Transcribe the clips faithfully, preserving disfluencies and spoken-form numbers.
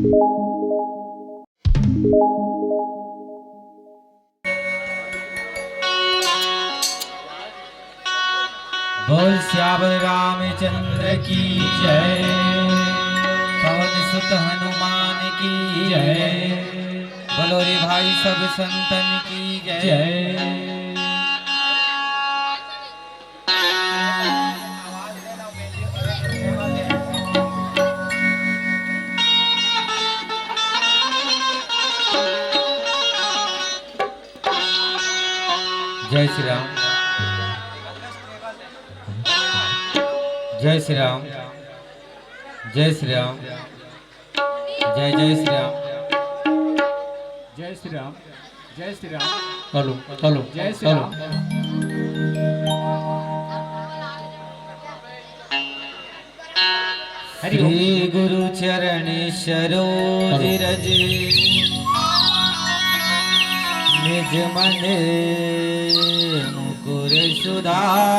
बोल सियावर रामचंद्र की जय, पवन सुत हनुमान की जय। बोलो रे भाई सब संतन की जय। जय। जय श्री राम। जय श्री राम। जय श्री राम। जय जय श्री राम। जय श्री राम। जय श्री राम। हेलो, हेलो, जय श्री हेलो। राम। हरि ओम। श्री गुरु चरण सरोज हेलो। रज, निज मन मुकुर सुधार।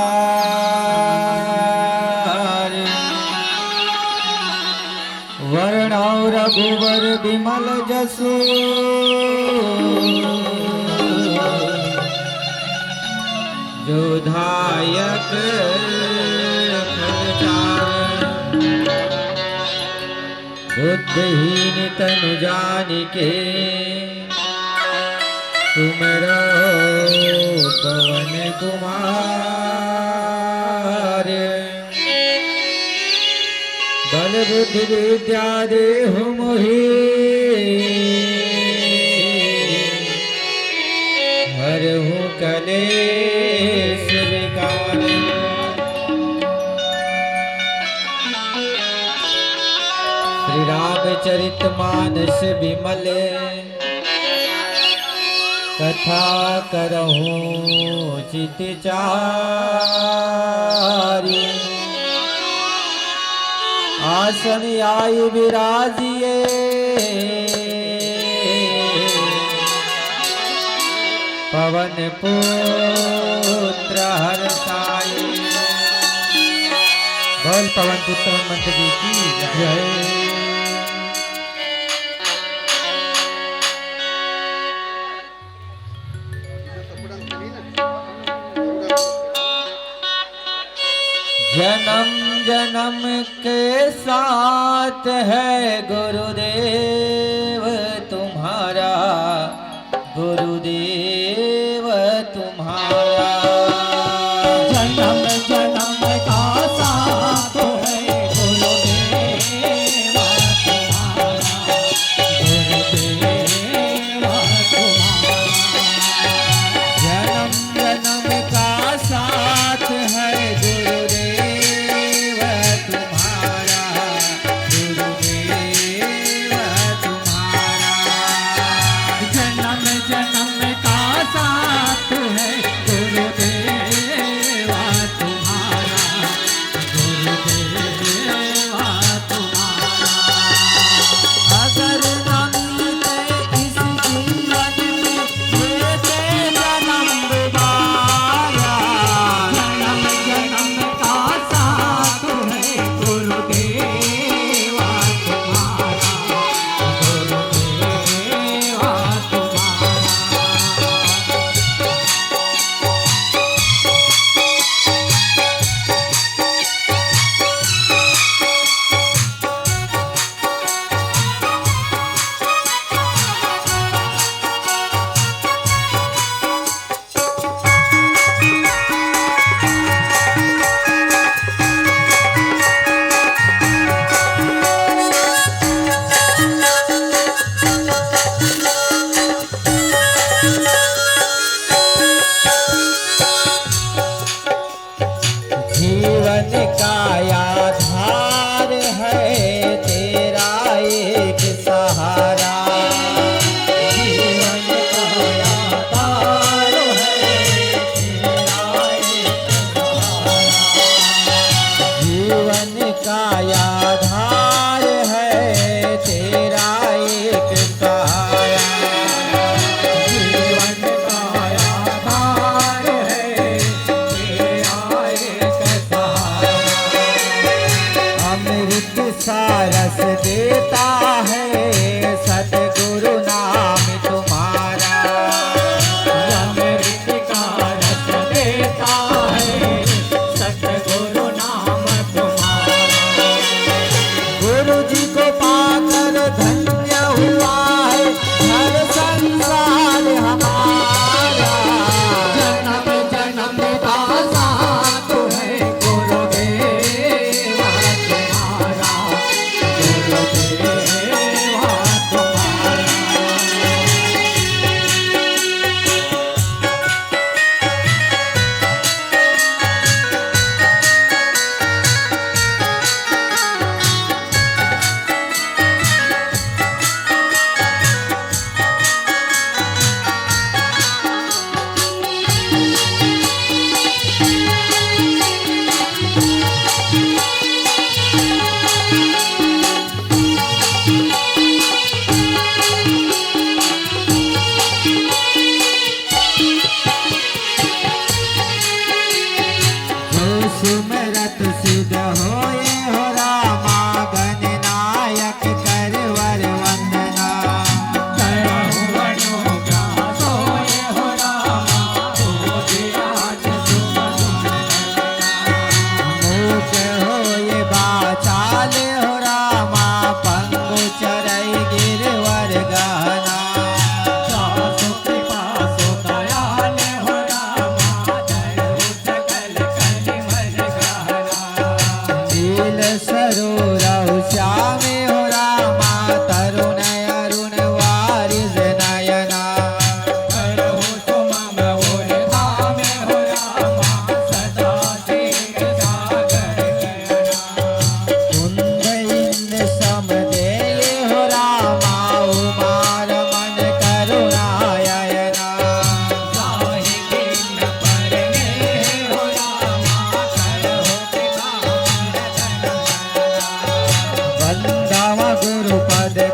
वरणौ रघुवर बिमल जसु, जो दायक फल चार। बुद्धिहीन तनु जानिके, सुमिरौ पवन कुमार। बल बुद्धि विद्या देहु मोहि, हरहु कलेस विकार। श्री रामचरित मानस बिमल, कथा करहु चित चारी। आसन आइ बिराजिए, पवन पुत्र हरसाई। बोल पवन पुत्र हनुमंत जी की जय। जन्म जन्म के साथ है गुरुदेव तुम्हारा, गुरुदेव तुम्हारा। जन्म जन्म का साथ है गुरुदेव तुम्हारा, गुरुदेव तुम्हारा। जन्म जन्म का साथ है गुरुदेव तुम्हारा, गुरुदेव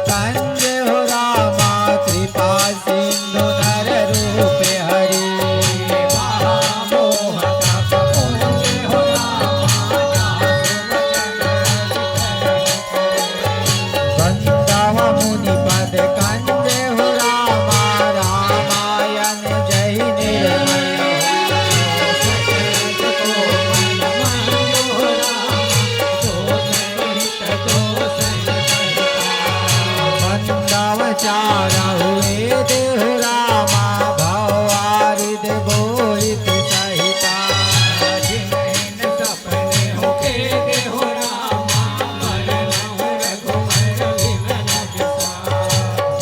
कंज हो रामा कृपा सिंधु नर रूप हरि। वंदव मुनि पद कंज हो रामा, रामायण जहि निर्मल। वंदव चारहु वेद हो रामा, भवारिद बोहित सहिता।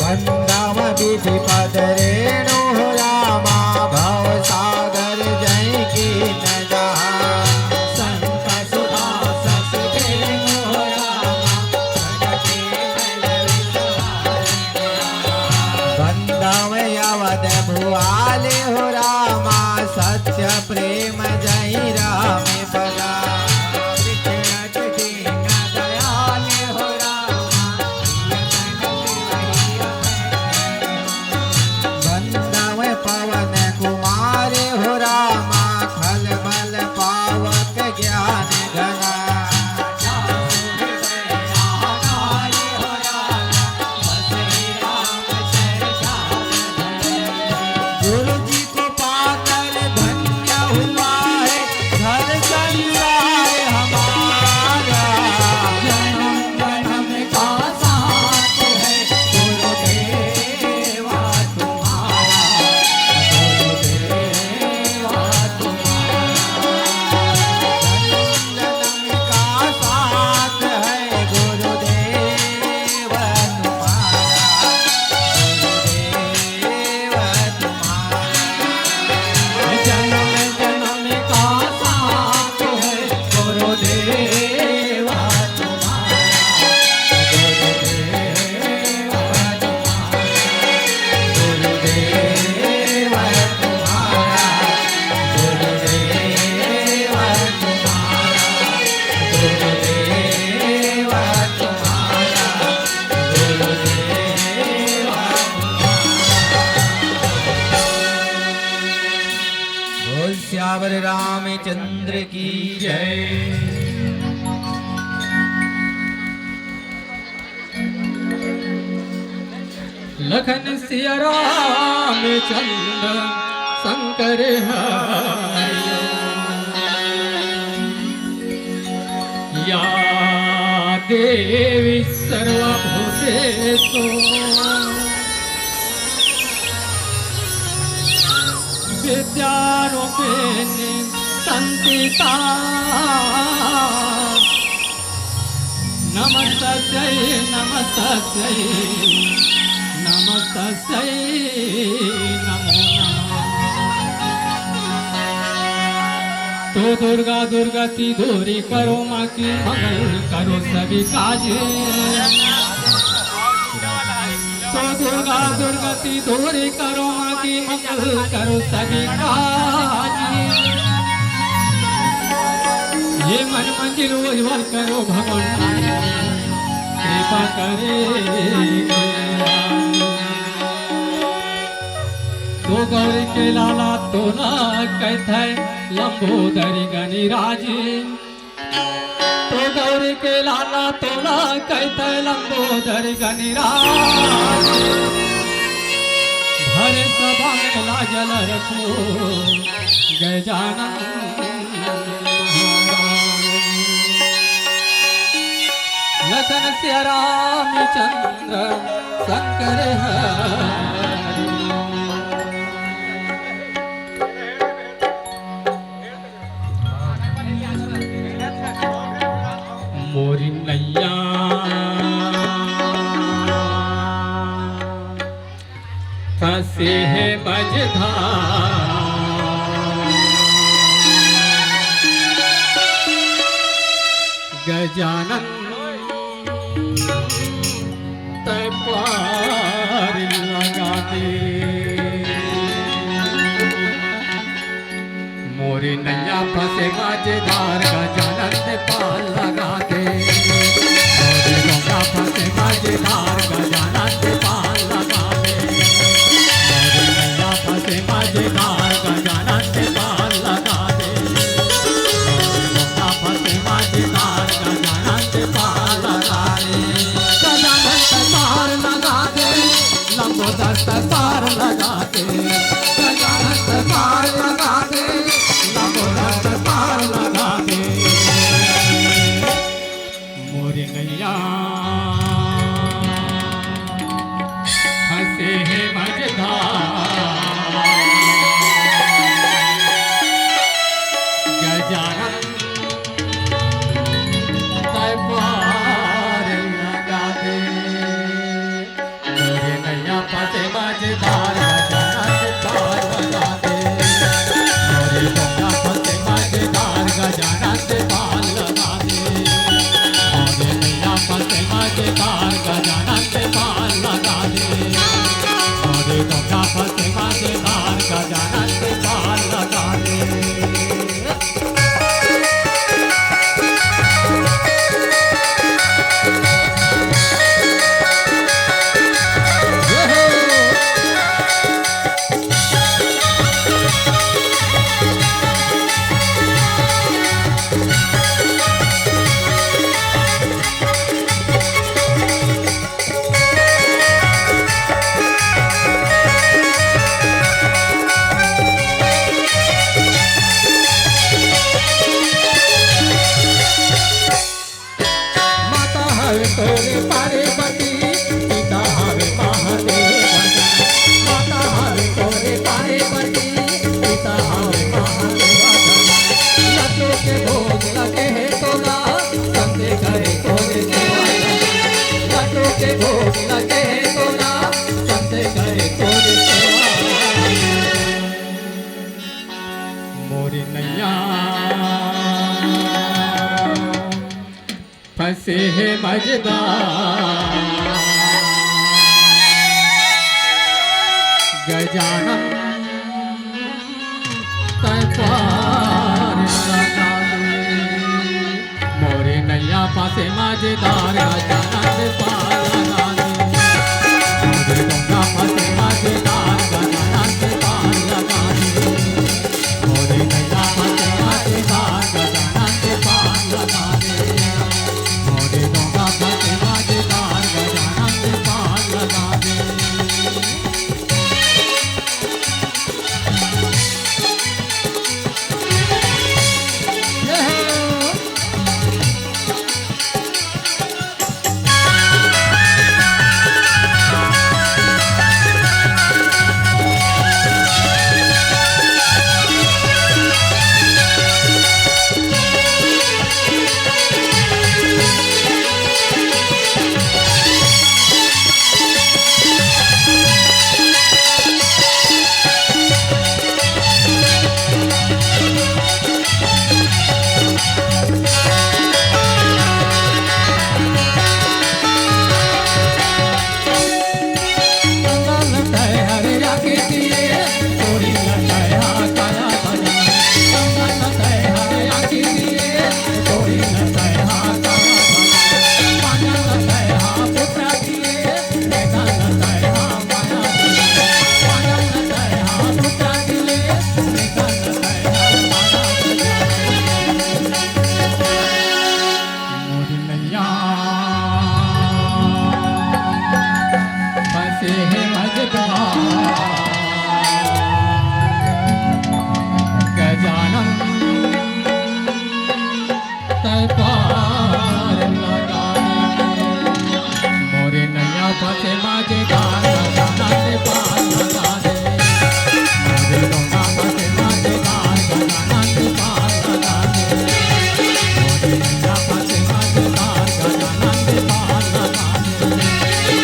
वंदव विधि पद रेणु हो रामा, भव सागर जहि कीन जहा। वंदव अवध भुआले हो रामा, सत्य प्रेम जहि राम पदा। वंदव पवन कुमार हो रामा, खल बल पावक ज्ञान घना। गुरु जी को पाकर धन्य हुआ है घर संसार हमारा। जन्म जन्म का साथ है गुरुदेवा तुम्हारा, गुरुदेवा तुम्हारा। जन्म जन्म का साथ है गुरुदेवा तुम्हारा, गुरुदेवा तुम्हारा। जन्म जन्म का साथ है गुरुदेवा तुम्हारा, गुरुदेवा तुम्हारा, गुरुदेवा तुम्हारा, गुरुदेवा तुम्हारा, गुरुदेवा तुम्हारा, गुरुदेवा तुम्हारा। बोल सियावर रामचंद्र की जय। लखन सिया रामचंद्र शंकर हरि। या देवी सर्वभूतेषु विद्यारूपेण संस्थिता। नमस्तस्यै, नमस्तस्यै, नमस्तस्यै नमो नमः। तो दुर्गा दुर्गति दूरी करो माँ की, मंगल करो सभी काज। तो दुर्गा दुर्गति दूरी करो माँ की, मंगल करो सभी काज। ये मन मंजिल उज्जवल करो भगवान, कृपा करे। तो गौरी के लाला तोला कहत है लंबोदरी गणिराज। तो गौरी के लाला तोला कहत है लंबोदर गणिराज। भरे सभा में लाज ल रखो गजानन। लखन सिया रामचंद्र शंकर हरि। मोरी नैया फंसे है मझधार। गजानन तै पार लगा दे। मोरी नैया फंसे मझधार, गजानन तै पार लगा दे। मोरी नैया फंसे मझधार, गजानन गजानन तैं पार लगा दे। मोरे नैया फंसे मझधार, गजानन तैं पार लगा दे। मोरे नैया फंसे मझधार, गजानन तैं पार लगा दे। मोरे नैया फंसे मझधार, गजानन तैं पार लगा दे। मोरे नैया फंसे मझधार, गजानन तैं पार लगा दे। माता हवे तोरे पार्वती, पिता हवे महादेव। माता हवे तोरे पार्वती, पिता हवे महादेव। लड्डू के भोग लगे हे तोला, संते करे तोरे सेवा। लड्डू के भोग लगे हे तोला, संते करे तोरे सेवा। मोरे नैया फंसे हे मझधार, गजानन तैं पार लगा दे। मोरे नैया फंसे मझधार, गजानन तैं पार लगा दे। मोरे नैया फंसे मझधार, गजानन तैं पार लगा दे। मोरे नैया फंसे मझधार, गजानन तैं पार लगा दे। मोरे नैया फंसे मझधार, गजानन तैं पार लगा दे। मोरी नैया फंसे हे मझधार, गजानन तैं पार लगा दे। मोरे नैया फंसे मझधार, गजानन तैं पार लगा दे। मोरे नैया फंसे मझधार, गजानन तैं पार लगा दे। मोरे नैया फंसे मझधार, गजानन तैं पार लगा दे।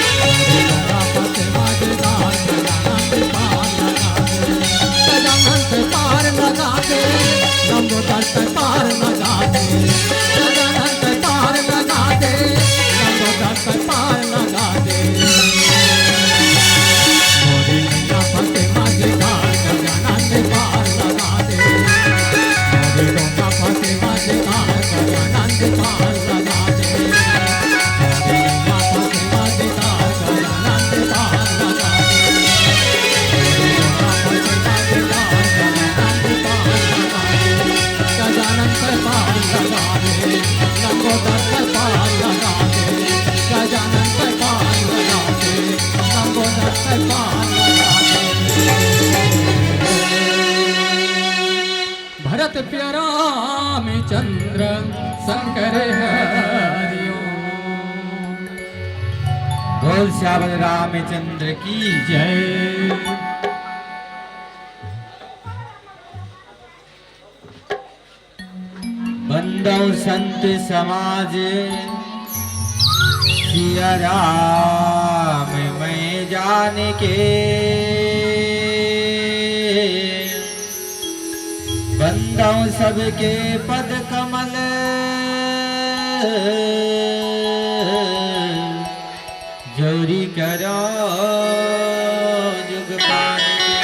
मोरे नैया फंसे मझधार, गजानन तैं पार लगा दे। गजानन तैं पार लगा दे, लंबोदर तैं पार लगा दे। गजानन तैं पार लगा दे, लंबोदर तैं पार लगा दे। मोरी नैया फंसे मझधार, गजानन तैं पार लगा दे। मोरी नैया फंसे मझधार, गजानन तैं पार लगा दे। मोरी नैया फंसे मझधार, गजानन तैं पार लगा दे। मोरी नैया फंसे मझधार, गजानन तैं पार लगा दे। गजानन तैं पार लगा दे, लंबोदर तैं पार लगा दे। गजानन तैं पार लगा दे, लंबोदर तैं पार लगा दे। भरत प्रिय रामचंद्र शंकर हरि ओम। बोल सियावर रामचंद्र की जय। बंदौ संत समाज सिया राम मैं जान के, बंदौ सबके पद कमल जोरी करो जुग पान के।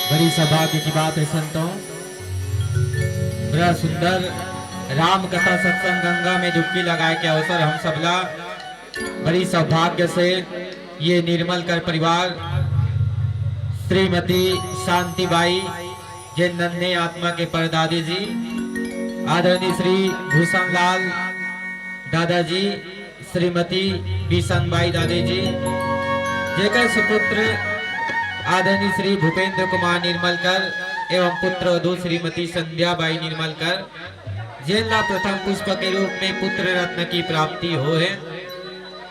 बड़ी सौभाग्य की बात है संतों, बड़ा सुंदर राम कथा सत्संग गंगा में डुबकी लगाए के अवसर हम सबला बड़ी सौभाग्य से ये निर्मल कर परिवार श्रीमती शांति बाई, जे नन्हे आत्मा के परदादी जी, आदरणीय श्री भूषण लाल दादाजी, श्रीमती बिसनबाई दादी जी, जेकर सुपुत्र आदरणीय श्री भूपेंद्र कुमार निर्मलकर एवं पुत्र वधू श्रीमती संध्या बाई निर्मलकर, जेन ला प्रथम पुष्प के रूप में पुत्र रत्न की प्राप्ति हो है।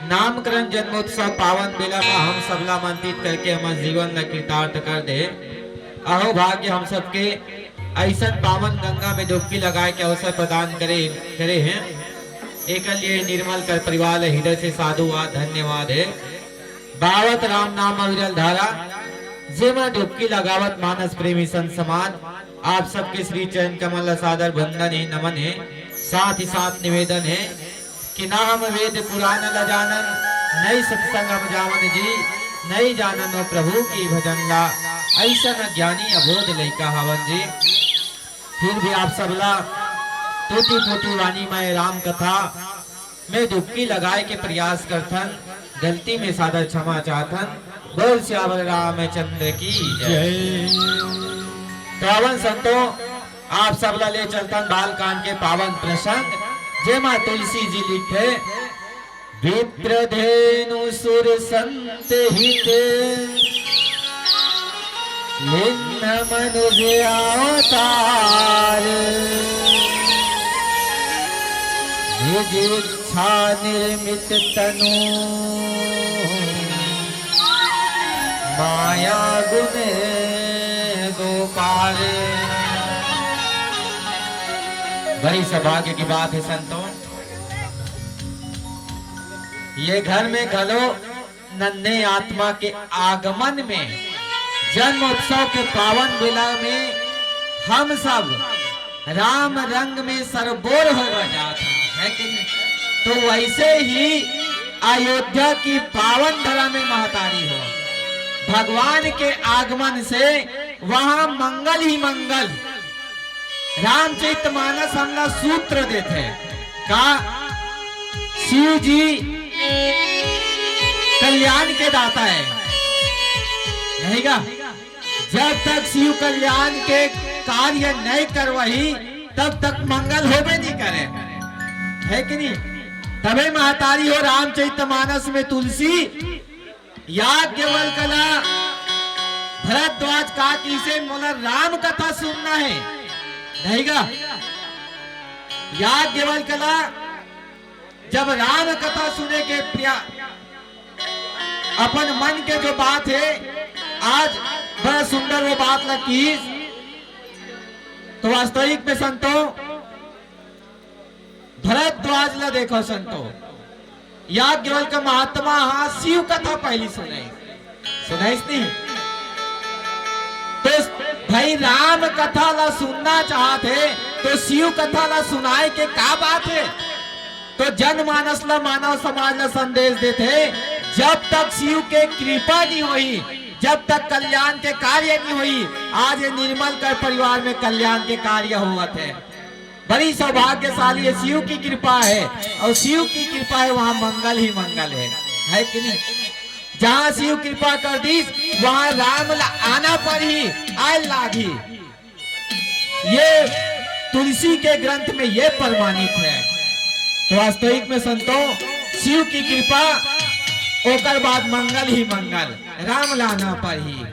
नामकरण जन्मोत्सव पावन बेला मा हम सबला आमंत्रित करके हमर जीवन ला कृतार्थ कर दे। अहो भाग्य हम सबके ऐसन पावन गंगा में डुबकी लगाए के अवसर प्रदान करे, करे हैं। एकर लिए निर्मल कर परिवार ला हृदय से साधुवाद, धन्यवाद है। बावत राम नाम अविरल धारा, जेमा डुबकी लगावत मानस प्रेमी संत समाज, आप सबके श्री चरण कमल ला सादर वंदन है, नमन है। साथ ही साथ निवेदन है कि ना हम वेद पुराण ला जानन, नई सत्संग हम जावन जी, नई जानन ओ प्रभु की भजन ला, ऐसन अज्ञानी अबोध लइका हवन जी। फिर भी आप सबला टूटी फूटी वाणी में राम कथा में डुबकी लगाए के प्रयास करथन, गलती में सादर क्षमा चाहथन। बोल सियावर रामचंद्र की जय। जय। तो आवन संतों, आप सबला ले चलथन बालकांड के पावन प्रसंग, जेमा तुलसी जी लिखे, विप्र धेनु सुर संत हित, लिन्ह मनुज अवतार, निज इच्छा निर्मित तनु, माया गुण दो पार। बड़ी सौभाग्य की बात है संतों, ये घर में घलो नन्हे आत्मा के आगमन में, जन्मोत्सव के पावन बेला में हम सब राम रंग में सरोबोर होवा जात हन, है कि नहीं? तो वैसे ही अयोध्या की पावन धरा में महतारी हो, भगवान के आगमन से वहां मंगल ही मंगल। रामचरितमानस हमला सूत्र देथे का शिव जी कल्याण के दाता है, नहीं का? जब तक शिव कल्याण के कार्य नहीं करवाही, तब तक मंगल होबे नहीं करे, है कि नहीं? तबे महतारी हो रामचरितमानस में तुलसी याज्ञवल्क्य ला भरद्वाज का किसे मोला राम कथा सुनना है, नहीं गा? याज्ञवल्क्य ला जब राम कथा सुने के प्रिया, अपन मन के जो बात है, आज बड़ा सुंदर वो बात ला कीस। तो वास्तविक में संतों, भरद्वाज ला देखो संतो, याज्ञवल्क्य महात्मा हा शिव कथा पहली सुनाई, सुनाईस नहीं? तो भाई राम कथा ला सुनना चाहत है तो शिव कथा ला सुनाए के का बात है? तो जनमानस ला, मानव समाज ला संदेश देथे, जब तक शिव के कृपा नहीं होही, जब तक कल्याण के कार्य नहीं होही, आज ये निर्मल कर परिवार में कल्याण के कार्य होवत है। बड़ी सौभाग्यशाली है, शिव की कृपा है, और शिव की कृपा है वहां मंगल ही मंगल है, है कि नहीं? जहां शिव कृपा कर दीस वहां राम ला आना पर ही आय लागी। ये तुलसी के ग्रंथ में ये प्रमाणित है। तो वास्तविक में संतों, शिव की कृपा, ओकर बाद मंगल ही मंगल, राम लाना पर ही।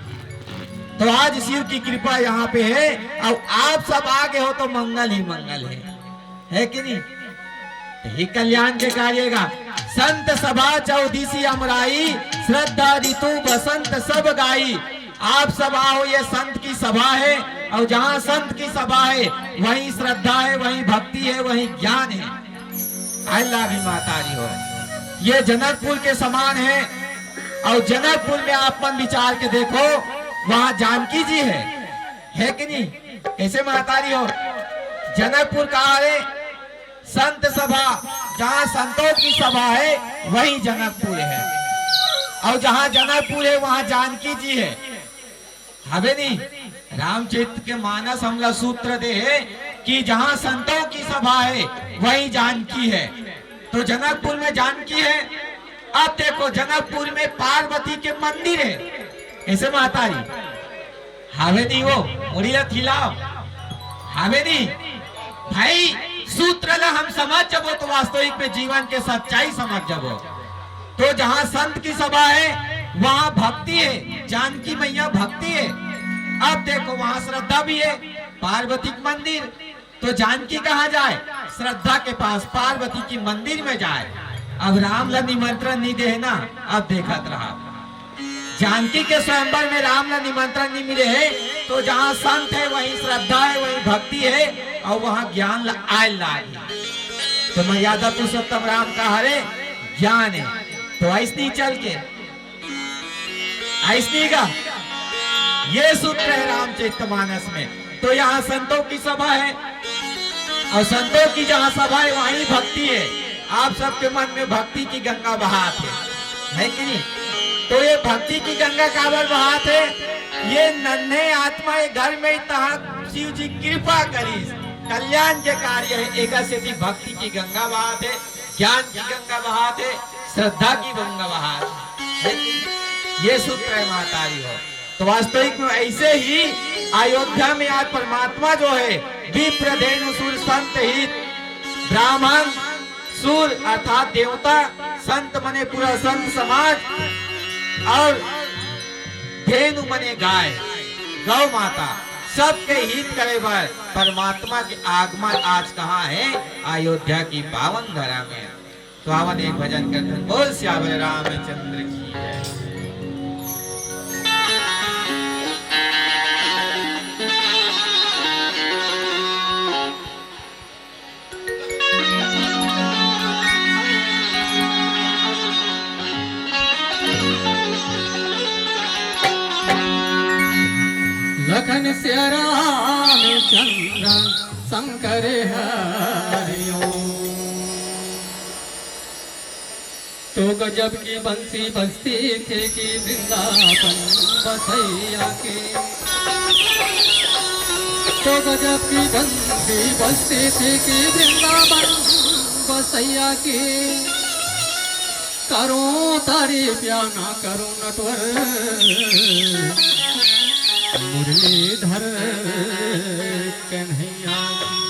तो आज शिव की कृपा यहाँ पे है, और आप सब आगे हो तो मंगल ही मंगल है, है कि नहीं? यही कल्याण के कार्य का। संत सभा चौदिसी अमराई, श्रद्धा ऋतु बसंत सब गाई। आप सब आओ, ये संत की सभा है, और जहाँ संत की सभा है, वहीं श्रद्धा है, वहीं भक्ति है, वहीं ज्ञान है। आय लागी महतारी हो, ये जनकपुर के समान है। और जनकपुर में आप मन विचार के देखो, वहाँ जानकी जी है, है कि नहीं? कैसे महतारी हो? जनकपुर कहाँ है? संत सभा, जहाँ संतों की सभा है, वही जनकपुर है। और जहाँ जनकपुर है, वहाँ जानकी जी है। हवे नहीं? रामचरित के मानस हमला सूत्र दे है कि जहाँ संतों की सभा है, वही जानकी है। तो जनकपुर में जानकी है। अब देखो, जनकपुर में पार्वती के मंदिर है। ऐसे महतारी, हवे नहीं वो, मुड़ी ला हिलाओ। हवे नहीं भाई, सूत्र ला हम समझ जबो तो वास्तविक में जीवन के सच्चाई समझ जबो। तो जहाँ संत की सभा है, वहाँ भक्ति है, जानकी मैया भक्ति है। अब देखो, वहाँ श्रद्धा भी है, पार्वती के मंदिर। तो जानकी कहाँ जाए? श्रद्धा के पास, पार्वती की मंदिर में जाए। अब राम ला निमंत्रण नहीं दे है ना, अब देखत रहा। जानकी के स्वयंवर में राम ला निमंत्रण नहीं मिले है, तो जहाँ संत है, वहीं श्रद्धा है, वहीं भक्ति है, और वहाँ ज्ञान ला-, आय लागी। तो मर्यादा पुरुषोत्तम राम का हरे ज्ञान है, तो ऐस नहीं चल के, ऐस नहीं का। ये सूत्र है रामचरित मानस में। तो यहाँ संतों की सभा है, और संतों की जहाँ सभा है, वहीं भक्ति है। आप सबके मन में भक्ति की गंगा बहात है, है कि नहीं? तो ये भक्ति की गंगा काबर बहात है? ये नन्हे आत्मा ये घर में ही तहाँ शिव जी कृपा करिस, कल्याण के कार्य है। एकर सेती भक्ति की गंगा बहात है, ज्ञान की गंगा बहात है, श्रद्धा की गंगा बहात है। ये सूत्र है महतारी हो। तो वास्तविक में ऐसे ही अयोध्या में आज परमात्मा जो है, विप्र धेनु सुर संत हित, ब्राह्मण सुर अर्थात देवता, संत मने पूरा संत समाज, और धेनु मने गाय, गौ माता, सबके हित करे बर परमात्मा के आगमन आज कहाँ है? अयोध्या की पावन धरा में। तो आवन एक भजन करथन, बोल सियावर रामचंद्र की जय। लखन सिया रामचंद्र शंकर हरिओ। तो गजब की बंसी बजती थी कि वृंदावन बसैया की। तो गजब की बंसी बजती थी कि वृंदावन बसैया की। करो तारीफ या ना करो नटवर मुरलीधर कन्हैया की।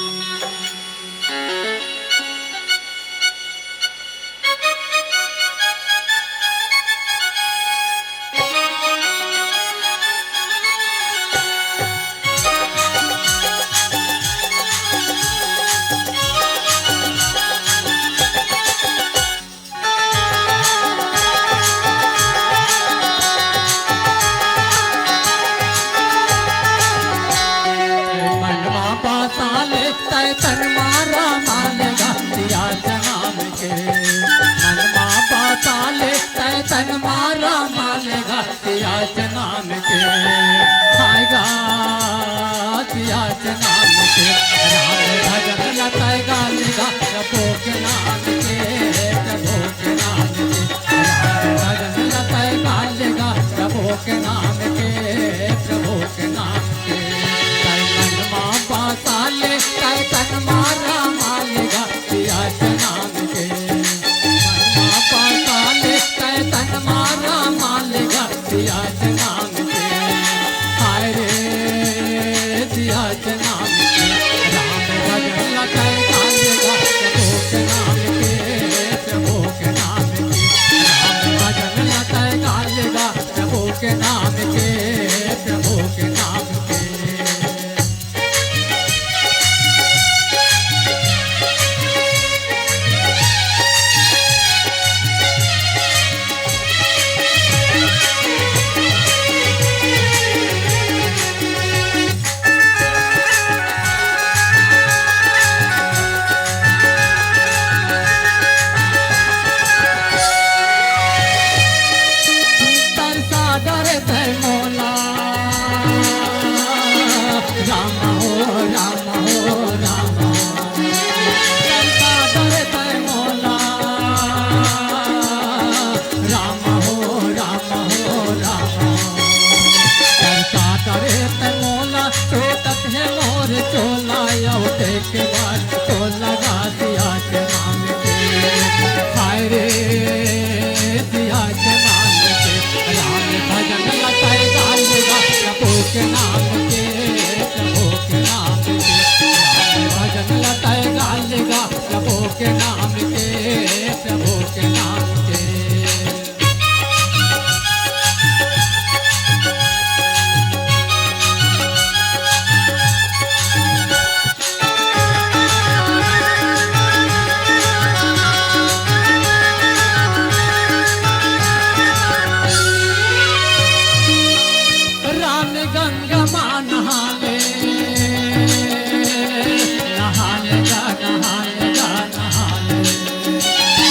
के नाम के, प्रभु के नाम के, भजन लताए गाल गा, प्रभु के नाम के, प्रभु के नाम के। राम गंगा मां नहा ले, नहा ले गा, नहा ले गा, नहा ले।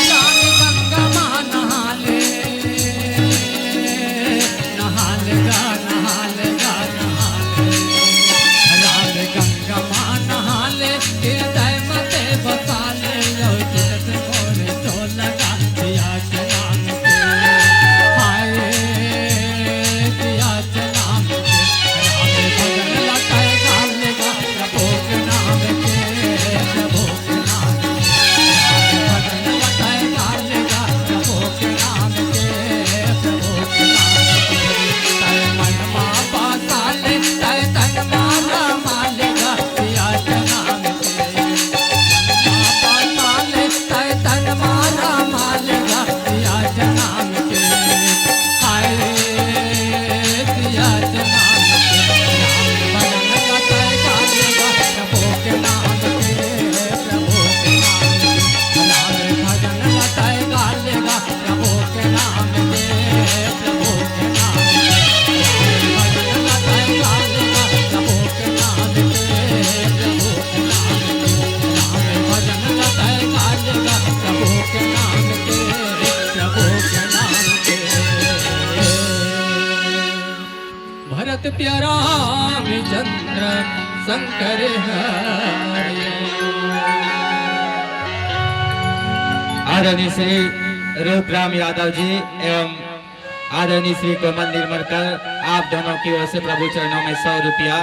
राम गंगा मां नहा ले, नहा ले गा, नहा ले गा, नहा ले। राम गंगा मां नहा ले, हृदय मते बसा ले, यो चित मोर तो लगा दिया के नाम के। हाय, दिया के नाम के। राम भजन लताए गाल गा, प्रभु के नाम के, प्रभु के नाम के। राम भजन लताए गाल गा, प्रभु के नाम के, प्रभु के नाम के। तन मन मा बसा ले, तन तन मा रमा ले गा, दिया के नाम के। भरत प्यारा रामचंद्र शंकर हरे। आदरणीय श्री रूपराम यादव जी एवं आदरणीय श्री कोमल निर्मलकर, आप दोनों की ओर से प्रभु चरणों में सौ रुपया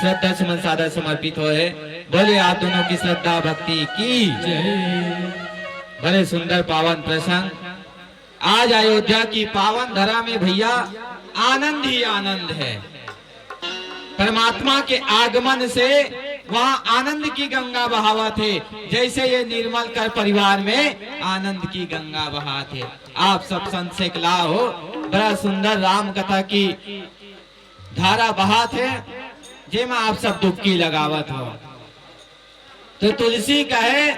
श्रद्धा सुमन सादर समर्पित होए। बोलिए आप दोनों की श्रद्धा भक्ति की जय। बड़े सुंदर पावन प्रसंग। आज अयोध्या की पावन धरा में भैया आनंद ही आनंद है। परमात्मा के आगमन से वहां आनंद की गंगा बहावत हे, जैसे ये निर्मलकर परिवार में आनंद की गंगा बहात हे। आप सब संत से कला हो, बड़ा सुंदर राम कथा की धारा बहात हे, जेमा आप सब डुबकी लगावत हो। तो तुलसी कहे,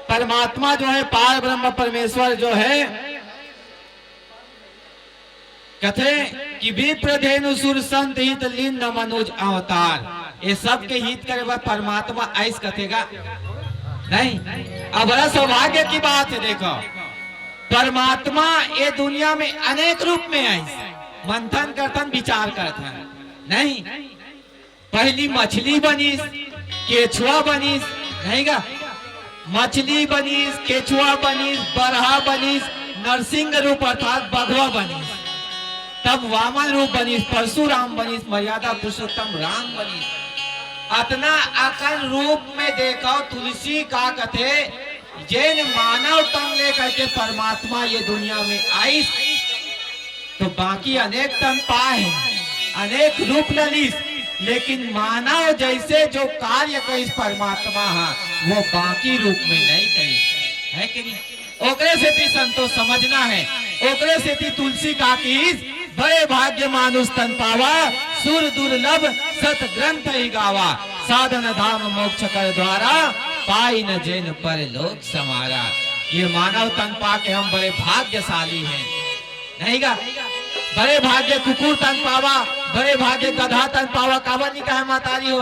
परमात्मा जो है, पार ब्रह्म परमेश्वर जो है, कथे कि विप्र धेनु सुर संत हित लीन न मनुज अवतार। ये सबके हित करे बर परमात्मा आइस कथे गा? नहीं। अब बड़ा सौभाग्य की बात है, देखो, परमात्मा ये दुनिया में अनेक रूप में आइस। मंथन करथन, विचार करथन, नहीं? पहली मछली बनिस, केछुआ बनिस, नहीं गा? मछली बनिस, केछुआ बनिस, बरहा बनिस, नरसिंह रूप अर्थात बघवा बनिस, तब वामन रूप बनिस, परशुराम बनिस, मर्यादा पुरुषोत्तम राम बनिस। अतना अकन रूप में देखो, तुलसी का कथे, जेन मानव तन ले करके परमात्मा ये दुनिया में आइस, तो बाकी अनेक तन पाए, अनेक रूप ल लीस, लेकिन मानव जैसे जो कार्य करिस परमात्मा हा, वो बाकी रूप में नहीं करिस, है कि नहीं? ओकरे सेती संतोष समझना है, ओकरे सेती तुलसी का किस, बड़े भाग्य मानुष तन पावा, सुर दुर्लभ सत ग्रंथ ही गावा, साधन धाम मोक्ष कर द्वारा, पाई न जेन पर लोक समारा। ये मानव तन पा के हम बड़े भाग्यशाली हैं। नहीं गा? बड़े भाग्य कुकुर तन पावा, बड़े भाग्य गधा तन पावा, काबर नहीं कहा मातारी हो?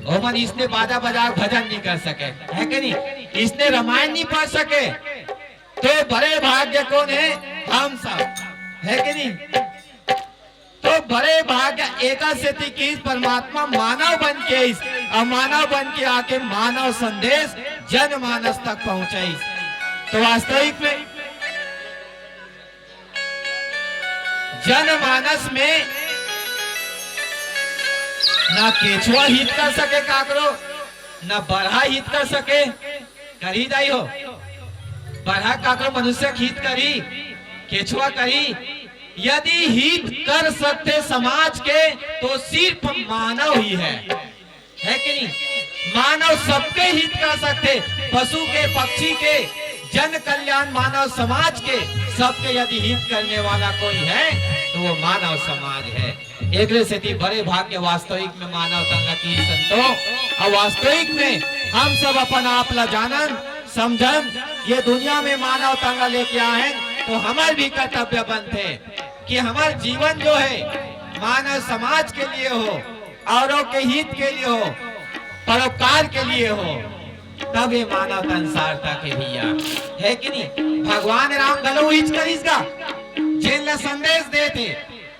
ओमन इसने बाजा बजा के भजन नहीं कर सके, है कि नहीं? इसने रामायण नहीं पढ़ सके, तो बड़े भाग्य कौन है? हम सब, है कि नहीं? तो बड़े भाग्य एका सेती कि परमात्मा मानव बन के आइस, और मानव बन के आके मानव संदेश जनमानस तक पहुंचाइस। तो वास्तविक में जनमानस में ना केछुआ हित कर सके काकरो, ना बरहा हित कर सके। करही दाई हो, बरहा काकरो मनुष्य के हित करही, केछुआ करही, यदि हित कर सकथे समाज के, तो सिर्फ मानव ही है, है कि नहीं? मानव सबके हित कर सकथे, पशु के, पक्षी के, जन कल्याण, मानव समाज के, सबके यदि हित करने वाला कोई है, तो वो मानव समाज है। एकरे सेती बड़े भाग के वास्तविक में मानव तंगा की संतो, अउ वास्तविक में हम सब अपन आप ला जानन, समझन, ये दुनिया में मानव तंगा लेके आए हैं, तो हमर भी कर्तव्य बनथे कि हमर जीवन जो है मानव समाज के लिए हो, औरों के हित के लिए हो, परोपकार के लिए हो, तब ये मानव तन सार्थक है भैया, है कि नहीं? भगवान राम घलो उहीच करिस गा, जेन ला संदेश देथे,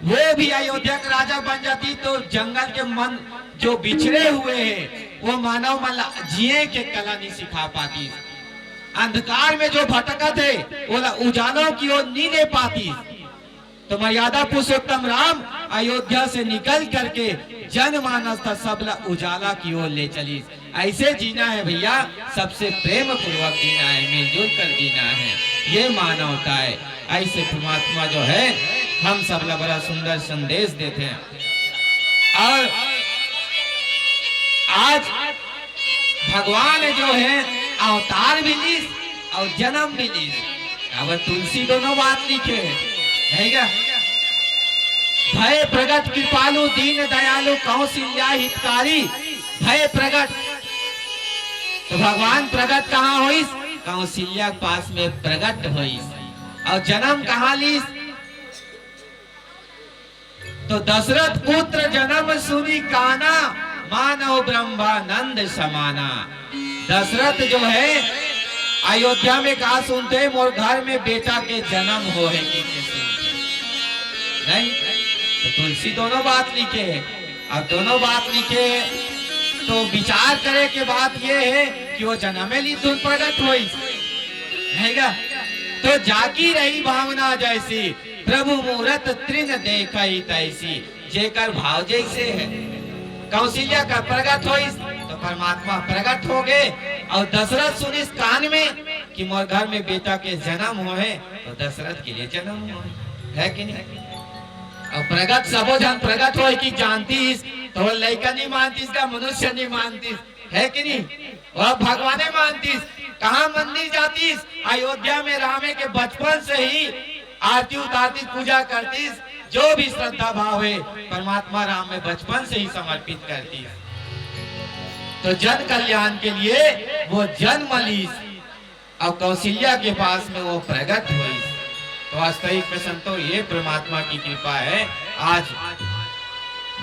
वो भी अयोध्या के राजा बन जाती तो जंगल के मन जो बिछड़े हुए हैं, वो मानव मन ला जिए के कला नहीं सिखा पाती, अंधकार में जो भटकत है, वो ला उजालों की ओर नहीं ले पाती। तो मर्यादा पुरुषोत्तम राम अयोध्या से निकल करके जनमानस था सब ला उजाला की ओर ले चली। ऐसे जीना है भैया, सबसे प्रेम पूर्वक जीना है, मिलजुल कर जीना है, ये मानवता है। ऐसे परमात्मा जो है हम सब ला बड़ा सुंदर संदेश देथे। और आज भगवान जो है अवतार भी लीस और जन्म भी लीस। अब तुलसी दोनों बात लिखे है, है क्या? भय प्रगट कृपालु दीन दयालु कौशल्या हितकारी, भय प्रगट। तो भगवान प्रगट कहाँ होइस? कौशल्या के पास में प्रगट होइस। और जन्म कहाँ लीस? तो दशरथ पुत्र जन्म सुनी काना, मानव ब्रह्मानंद समाना। दशरथ जो है अयोध्या में का सुनते, मोर घर में बेटा के जन्म हो है कि के सुनते? नहीं, तो तुलसी दोनों बात लिखे है। अब दोनों बात लिखे है, तो विचार करे के बात ये है कि वो जन्मे ली धुन प्रगट होइस, है क्या? तो जाकी रही भावना जैसी, प्रभु मूरत तृण देखई तैसी, जेकर भाव जैसे है। कौशल्या का प्रगट होइस तो परमात्मा प्रगट हो गए, और दशरथ सुनिस कान में कि मोर घर में बेटा के जन्म हो है, तो दशरथ के लिए जन्म हो है, है कि नहीं? और प्रगट सबो जन प्रगट होए कि जानतीस, तो वो लइका नहीं मानतीस का, मनुष्य नहीं मानतीस, है कि नहीं? वह भगवाने मानतीस। कहाँ मंदिर जातीस? अयोध्या में रामे के बचपन से ही आरती उतारतीस, पूजा करतीस, जो भी श्रद्धा भाव है परमात्मा राम में बचपन से ही समर्पित करतीस। तो जन कल्याण के लिए वो जन्म लीस और कौशल्या के पास में वो प्रगट होइस। तो वास्तविक में संतो, ये परमात्मा की कृपा है। आज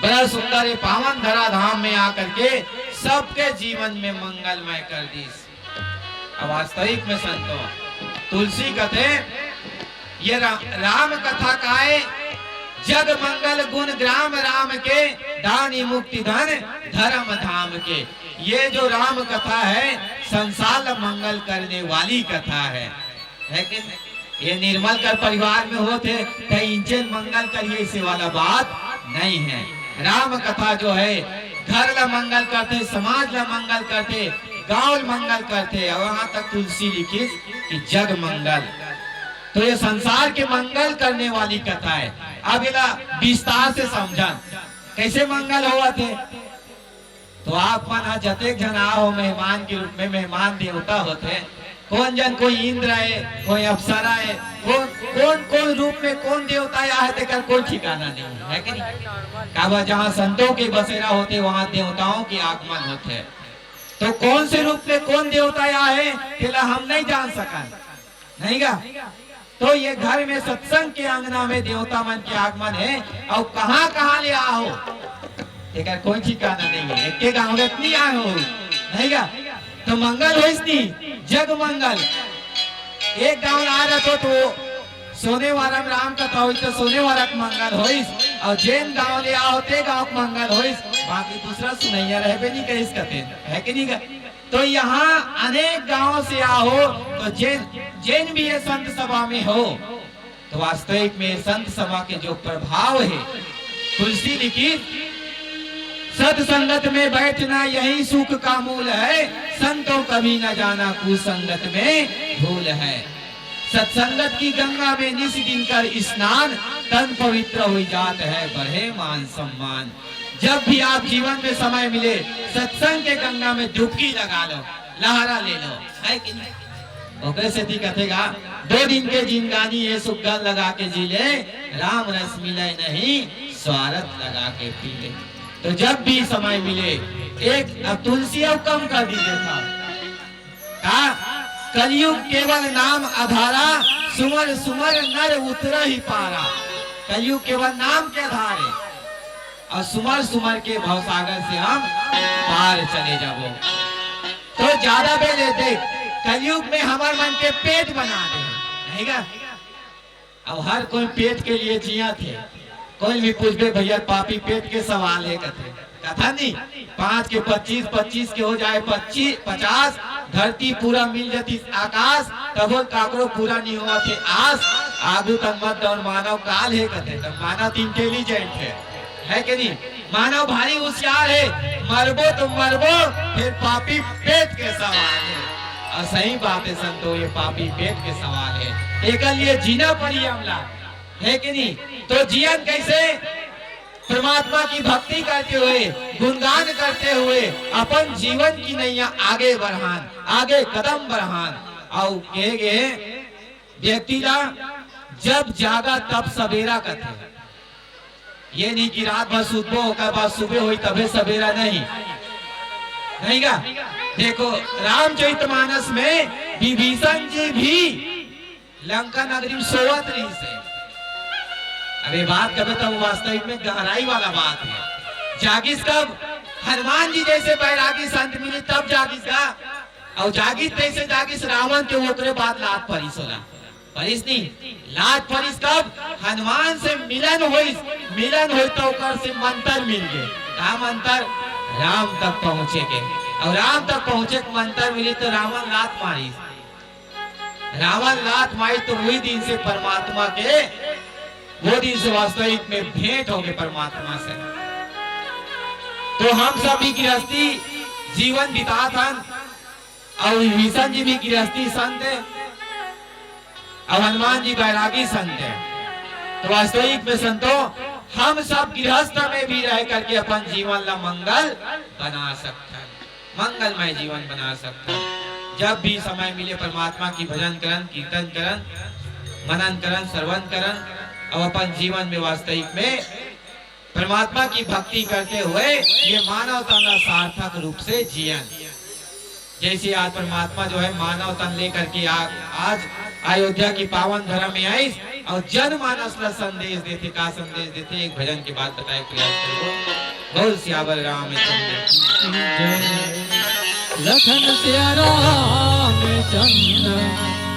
बड़ा सुंदर ये पावन धरा धाम में आकर के सबके जीवन में मंगलमय कर दीस। अब वास्तविक में संतो, तुलसी कथे, ये रा-, राम कथा काय, जग मंगल गुण ग्राम राम के, दानी मुक्ति धन धर्म धाम के। ये जो राम कथा है, संसार ला मंगल करने वाली कथा है, है कि नहीं? ये निर्मल कर परिवार में होत हे, त इंचन मंगल करिए, इसे वाला बात नहीं है। राम कथा जो है, घर ला मंगल करथे, समाज ला मंगल करथे, गांव ला मंगल करथे, और वहां तक तुलसी लिखिस कि जग मंगल। तो ये संसार के मंगल करने वाली कथा है। अब एला विस्तार से समझन, कैसे मंगल होवत हे। तो आप मन ह जतेक झन आए हो, मेहमान के रूप में, मेहमान देवता होथे। कोन जन, कोई इंद्र आए, कोई अप्सरा आए, कोन, कोन, कोन रूप में कोन देवता आए, तेकर कोई ठिकाना नहीं है, है कि नहीं? काबर जहाँ संतों के बसेरा होथे, वहाँ देवताओं के आगमन होथे। तो कौन से रूप में कौन देवता आए, तेला हम नहीं जान सकन, नहीं गा? तो ये घर में सत्संग के अंगना में देवता मन के आगमन है, और कहाँ कहाँ ले आहो, तेकर कोई ठिकाना नहीं है। एक के गाँव में नहीं आए हो, नहीं गा? तो मंगल होइस नी, जग मंगल। एक गाँव आ रहा तो, तो सोने वाला में राम कथा होइस तो सोने वाला के मंगल होइस, और जेन गाँव ले आहो ते गाँव के मंगल होइस, बाकी दूसरा सुनैया रहबे नहीं करिस कथे, है कि नहीं गा? तो यहाँ अनेक गांव से आहो, तो जेन, जेन भी ये संत सभा में हो, तो वास्तविक में संत सभा के जो प्रभाव है, तुलसी लिखिस, "सत्संगत में बैठना यही सुख का मूल है, संतों कभी न जाना कुसंगत में भूल है।" सत्संगत की गंगा में निस दिन कर स्नान, तन पवित्र हुई जात है, बढ़े मान सम्मान। जब भी आप जीवन में समय मिले, सत्संग के गंगा में डुबकी लगा लो, लहरा ले लो, है कि नहीं? ओकरे सेती कथे गा, दो दिन के जिंदगानी ये सुग्घर लगा के जी ले, राम रस मिले नहीं, स्वारथ लगा के पी ले। तो जब भी समय मिले, एक, अब तुलसी अब कम कर दीजिए था। का? कलयुग केवल नाम अधारा, सुमर सुमर नर उतरहि पारा। कलयुग केवल नाम के आधार है, और सुमर सुमर के भवसागर से हम पार चले जाबो। तो ज्यादा बेले देख, कलयुग में हमर मन के पेट बना दे, नहीं गा? अब हर कोई पेट के लिए जियत हे। कोई भी पूछबे, "भैया, पापी पेट के सवाल हे," कथे। कथा नहीं, पाँच के पच्चीस, पच्चीस के हो जाए पच्चीस, पचास, धरती पूरा मिल जाती आकाश, तभो काकरो पूरा नहीं होवत हे आस। आगू तक मत दौड़, मानव काल हे कथे, तो मानव तो intelligent हे, है कि नहीं? मानव भारी होशियार हे, मरबो तो मरबो, फिर पापी पेट के सवाल हे। और सही बात हे संतो, ये पापी पेट के सवाल हे, एकर लिए जीना पड़ी हमला, है कि नहीं? तो जियन कैसे? परमात्मा की भक्ति करते हुए, गुणगान करते हुए अपन जीवन की नैया आगे बढ़ान, आगे कदम बढ़ान। और कहे गए व्यक्ति ला जब जागा तब सवेरा कथे। ये नहीं कि रात भर सुतबो, ओकर बाद सुबह होई तबे सवेरा, नहीं, नहीं गा। देखो, रामचरितमानस में विभीषण जी भी लंका नगरी में सोवत रहिस हे। अब ये बात कबे तब वास्तविक में गहराई वाला बात हे। जागिस कब? हनुमान जी जैसे बैरागी संत मिले तब जागिस गा। और जागिस तैसे जागिस, रावण के ओकरे बाद लात परिस ओला। परिस नहीं, लात परिस कब? हनुमान से मिलन होइस, मिलन होइस तो ओकर से मंत्र मिल गए। का मंत्र? राम तक पहुंचे के। और राम तक पहुंचे के मंत्र मिली तो रावण लात मारिस। रावण लात मारिस तो वही दिन से परमात्मा के, वो दिन से वास्तविक में भेंट हो गए परमात्मा से। तो हम सब भी गृहस्थी जीवन बितात हन, और विभीषण जी भी गृहस्थी संत हे, और हनुमान जी बैरागी संत हे। तो वास्तविक में संतो, हम सब गृहस्थ में भी रह करके अपन जीवन ला मंगल बना सकते हैं, मंगलमय जीवन बना सकते हैं। जब भी समय मिले परमात्मा की भजन करन, कीर्तन करन, मनन करन, श्रवण करन, और अपन जीवन में वास्तविक में परमात्मा की भक्ति करते हुए ये मानव तन ला सार्थक रूप से जियन। जैसे आज परमात्मा जो है मानव तन लेकर के आ, आज अयोध्या की पावन धरा में आइस और जनमानस ला संदेश देथे। का संदेश देथे? एक भजन के बाद बताए प्रयास करो। बोल सियावर रामचंद्र की जय। लखन सिया रामचंद्र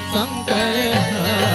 शंकर हर।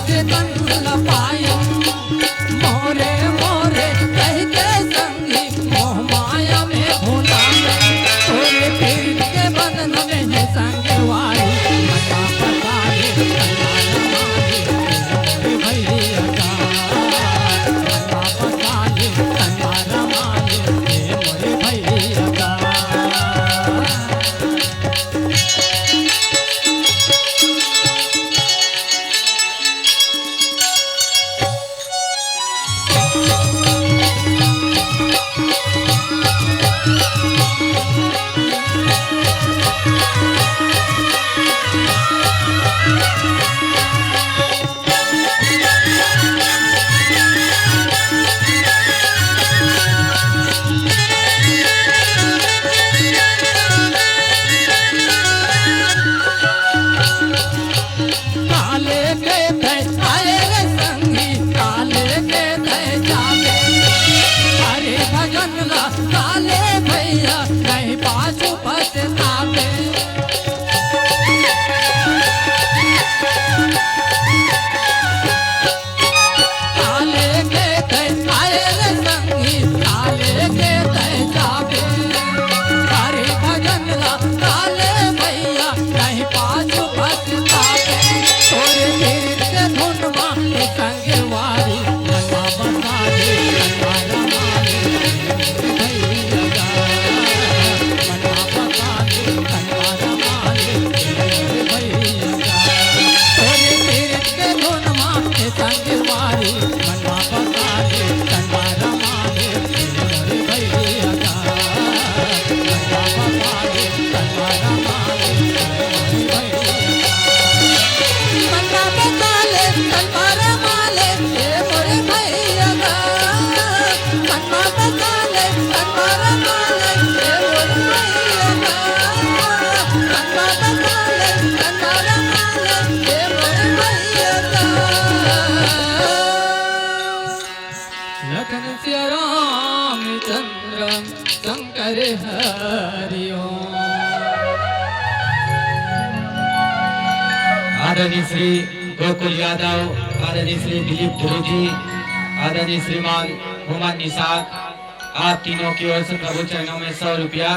के बंधन ल पायन, मोरे मोरे कहिके संगी, मोह माया में भुलायन। तोरे पीर के बंधन में हे संगवारी, मता पता ले, तैयार मारी, मोरे भैया का। मता पता ले, तैयार मारी, मोरे भैया का। काले के धय आए रे संगी, काले के धय जाबे। हरि भजन ला काले भैया, नहीं पाछू पछताबे। काले के धय आए रे संगी, काले के धय जाबे। हरि भजन ला काले भैया, नहीं पाछू पछताबे। तोरे पीर के धुन मा ए संगवारी, मनवा बसा ले, मनवा रमा ले, भैया गा। मनवा बसा ले, मनवा रमा ले, भैया गा। तोरे पीर के धुन मा ए संगवारी, मनवा बसा ले, मनवा रमा ले, भैया गा। मनवा बसा ले, मनवा रमा ले, भैया गा। मनवा बसा ले, मनवा रमा ले, ए मोरे भैया गा। मनवा बसा ले, मनवा रमा ले, ए मोरे भैया गा। मनवा बसा ले, मनवा रमा ले, ए मोरे भैया गा। लखन सिया रामचंद्र शंकर हरि ओम। आदरणीय श्री गोकुल यादव, आदरणीय श्री दिलीप ध्रुव जी, आदरणीय श्रीमान हुमान निषाद, आप तीनों की ओर से प्रभु चरणों में सौ रुपया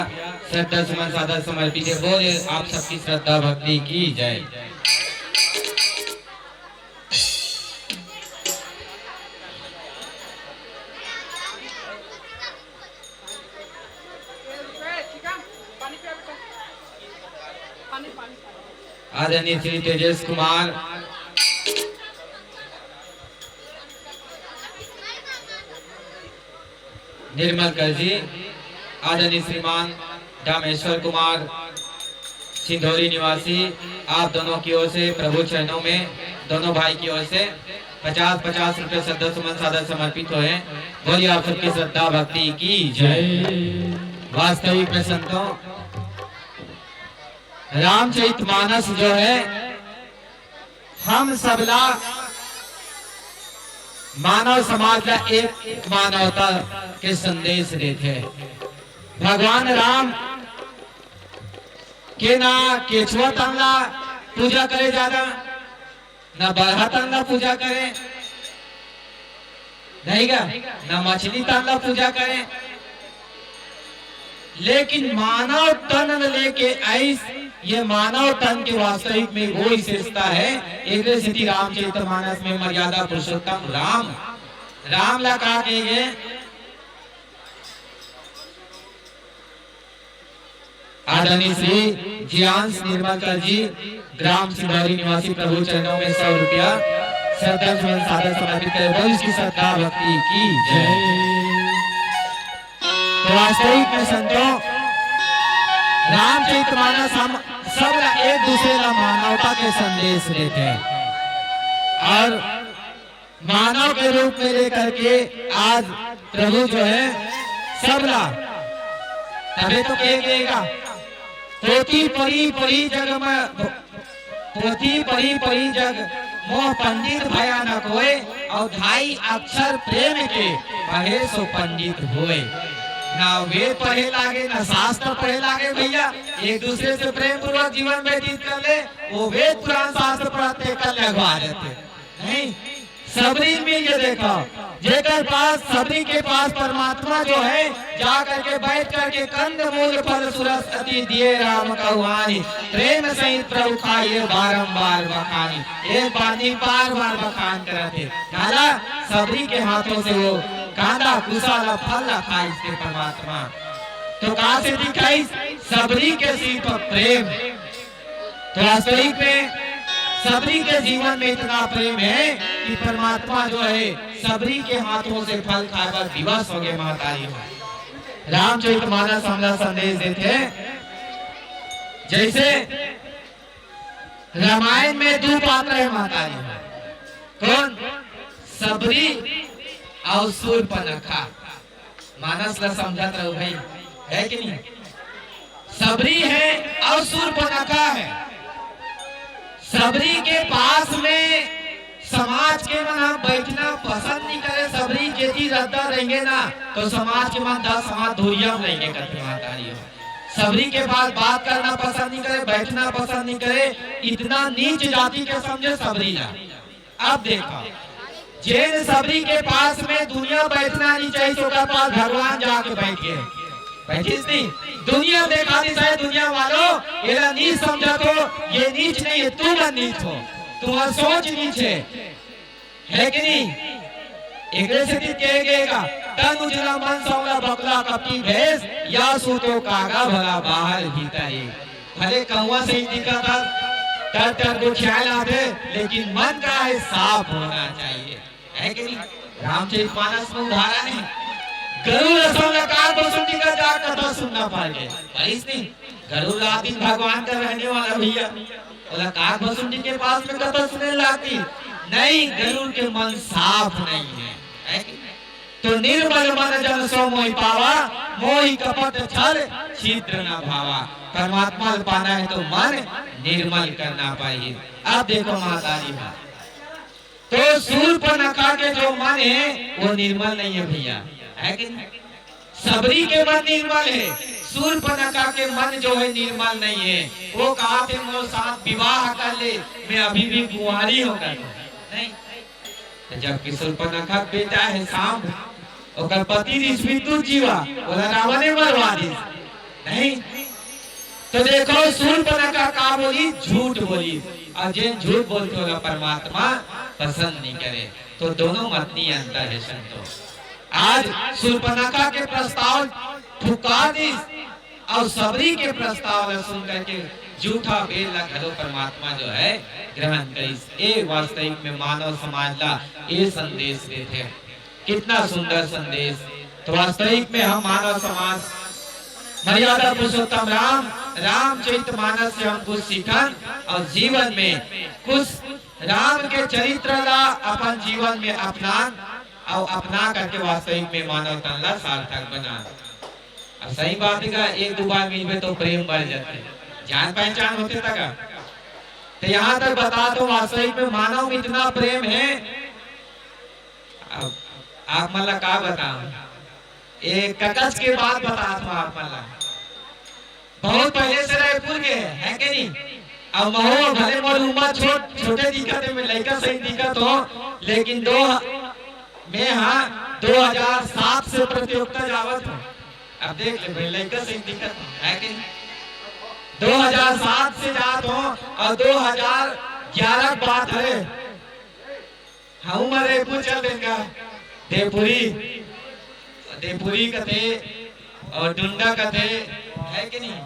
श्रद्धा सुमन सादर समर्पित है। बोले आप सबकी श्रद्धा भक्ति की जय। आदरणीय श्री तेजेश कुमार, निर्मल कर जी, आदरणीय श्रीमान रामेश्वर कुमार, सिंधौरी निवासी, आप दोनों की ओर से प्रभु चरणों में, दोनों भाई की ओर से पचास पचास रुपए श्रद्धा सुमन सादर समर्पित हुए हैं। बोलिए आप सबकी श्रद्धा भक्ति की जय। जय। वास्तविक में संतों, रामचरित मानस जो है, हम सबला मानव समाज ला एक मानवता के संदेश देथे। भगवान राम के ना केचुआ तन ला पूजा करे जादा, ना बरहा तन ला पूजा करे, नहीं गा, ना मछली तन ला पूजा करे, लेकिन मानव तन लेके आइस। ये मानव तन के वास्तविक में वो विशेषता है। एकरे सेती रामचरित मानस में मर्यादा पुरुषोत्तम राम, राम ला कहा गए है। आदरणीय श्री जियांश निर्मलकर जी, ग्राम सिंधौरी निवासी, प्रभु चरणों में सौ रुपया श्रद्धा सुमन सादर समर्पित करे। बोल इसकी श्रद्धा भक्ति की जय। तो वास्तविक में संतों, रामचरित मानस हम सब ला एक दूसरे ला मानवता के संदेश देथे और मानव के रूप में लेकर के आज प्रभु जो है सबला, तबे तो कहे गएगा, पोथी पढ़ी पढ़ी जग में, पोथी पढ़ी पढ़ी जग मोह पंडित भया न कोय, और ढाई अक्षर प्रेम के पढ़े सो पंडित होए। ना वेद पढ़े लागे, ना शास्त्र पढ़े लागे भैया, एक दूसरे से प्रेम पूर्वक जीवन व्यतीत कर ले, वो वेद पुराण शास्त्र पढ़ते कर ले अगवा देते। नहीं, सबरी मिल के देखा, जेकर पास, सबरी के पास परमात्मा जो है, जा करके, बैठ करके, कंद मूल फल सुरस अति दिए राम कहु आनी, प्रेम सहित प्रभु खाइए बारंबार बखानी। एक बार नहीं, बार बार बखान करत हे। काला, सबरी के हाथों से वो कांदा कुसा ला, फल ला खाइस के परमात्मा। तो कहाँ से दिखाइस? सबरी के सिर पर प्रेम। तो वास्तविक में सबरी के जीवन में इतना प्रेम है कि परमात्मा जो है, सबरी के हाथों से फल खाए बर विवश हो गए। महतारी हो, रामचरित मानस हमला संदेश देथे, जैसे रामायण में दू पात्र हे महतारी हो। कौन? सबरी अउ सूर्पनखा। मानस ला समझत रहो भाई, है कि नहीं? सबरी है अउ सूर्पनखा है। सबरी के पास में समाज के मन ह बैठना पसंद नहीं करे। सबरी जेती रद्दा रहेंगे ना, तो समाज के मन दस हाथ धुरिया में रहेंगे, कथे महतारी हो। सबरी के पास बात करना पसंद नहीं करे, बैठना पसंद नहीं करे। इतना नीच जाति के समझे सबरी ला। अब देखो, जेन सबरी के पास में दुनिया बैठना नहीं चाहिए, ओकर पास भगवान जाके बैठ गए। बैठिस नहीं? दुनिया देखा दी, शायद दुनिया वालों, एला नीच समझत हो, ये नीच नहीं है, तुम नीच हो, तुम्हारा सोच नीच है, है कि नहीं? एकरे सेती कहे गए का, "तन उजला मन सांवला, बकला कपटी भेष, या सूतो कागा भला बाहर भीतर एक।" भले कौवा सही दिखत हे, टर टर गोठियाए ला आथे, लेकिन मन का है, साफ होना चाहिए, है कि नहीं? रामचरित मानस में उदाहरण है, गरुड़ असन ला काग भसुंडी का जा कथा सुनना पड़ गया, पढ़िस नहीं? गरुड़ आदि भगवान का रहने वाला भैया, ओला काग भसुंडी के पास में कथा सुने लागही? नहीं, गरुड़ के मन साफ नहीं है, है कि नहीं? तो निर्मल मन जन सो मोहि पावा, मोहि कपट छल छिद्र न भावा। परमात्मा ला पाना है तो मन निर्मल करना पड़ही। अब देखो महतारी हो, तो सूर्पनखा के जो मन है, वो निर्मल नहीं है भैया, है कि नहीं? सबरी के मन निर्मल है, सूर्पनखा के मन जो है निर्मल नहीं है। वो कहा थे, "मोर साथ विवाह कर ले, मैं अभी भी कुंवारी हूँ," कर नहीं। तो जबकि सूर्पनखा के बेटा है सांब, ओकर पति रिस विद्युत जीवा, ओला रावणे मरवा दिस। नहीं, तो देखो, सूर्पनखा का बोली? झूठ बोली। अउ जेन झूठ बोलथे, ओला परमात्मा पसंद नहीं करे। तो दोनों मत में अंतर है संतो। आज सूर्पनखा के प्रस्ताव ठुका दिस अउ सबरी के प्रस्ताव ला सुन करके जूठा बेल ला घलो परमात्मा जो है ग्रहण करिस। ए वास्तविक में मानव समाज ला ए संदेश देथे। कितना सुंदर संदेश। तो वास्तविक में हम मानव समाज मर्यादा पुरुषोत्तम राम, रामचरित मानस से हम कुछ सीखन अउ जीवन में कुछ राम के चरित्र ला अपन जीवन में अपनान अउ अपना करके वास्तविक में मानव तन ला सार्थक बनान। अब सही बात है का, एक दो बार मिलबे तो प्रेम बढ़ जाथे, जान पहचान होथे तक। तो यहाँ तक बता दो, वास्तविक में मानव में इतना प्रेम है। अब आप मन ला का बताओ, एक ककस के बात बतात हूँ आप मन ला। बहुत पहले से रायपुर के है, है के नहीं? अब महू भले मोर उम्र छोट, छोटे दिखत है, मैं लइका सही दिखत हो, लेकिन दो, मैं हाँ दो हज़ार सात से प्रतियोगिता जावत हूँ। अब देख ले भाई, लइका सही दिखत हो, है कि नहीं? दो हज़ार सात से जात हो अउ दो हज़ार ग्यारह के बात है, हूँ मैं रायपुर चल देंगा, देवपुरी, देवपुरी कथे अउ डुंडा कथे, है कि नहीं?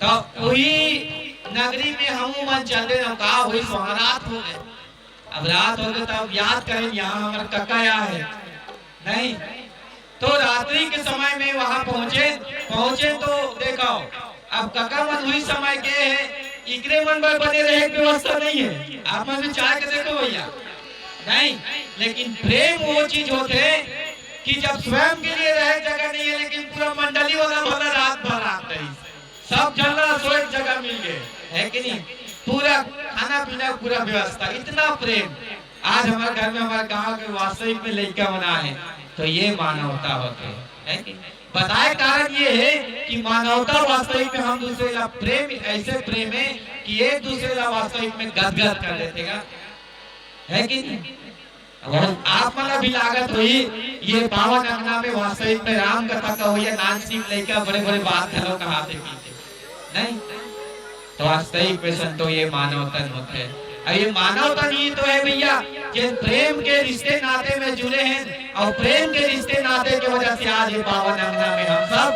तो वही नगरी में हूँ मैं चल देना, का हुई, सुहाना रात हो गए। अब रात हो गए, तब याद करें, यहाँ हमारा कका यहाँ है, नहीं? तो रात्रि के समय में वहां पहुंचे, पहुंचे तो देखो, अब कका मन हुई समय के है, इकरे मन बर बने रहे के व्यवस्था नहीं है। आप मन भी चाह के देखो भैया, नहीं, लेकिन प्रेम वो चीज होथे कि जब स्वयं के लिए रहे जगह नहीं है, लेकिन पूरा मंडली वाला भला रात भर रात रही, सब झन ला सोए के जगह मिल गए, है कि नहीं? पूरा खाना पीना, पूरा व्यवस्था, इतना प्रेम। आज हमारे घर में, हमारे गांव के वास्तविक में लइका मन आए, तो ये मानवता होथे, है कि? बताए कारण ये है कि मानवता वास्तविक में हम दूसरे ला प्रेम, ऐसे प्रेम है कि एक दूसरे ला वास्तविक में गदगद कर देथे गा। है कि नहीं? अब आप मन ला भी लागत होही, ये पावन अंगना में वास्तविक में राम कथा कहोइया नानचुक लइका बड़े-बड़े बात घलो कहाथे पीथे, नहीं? तो वास्तविक में संतो ये मानव तन होथे। अउ ये मानव तन ही तो हे भइया, जेन प्रेम के रिश्ते नाते में जुड़े हे अउ प्रेम के रिश्ते नाते के वजह से आज ये पावन अंगना में हम सब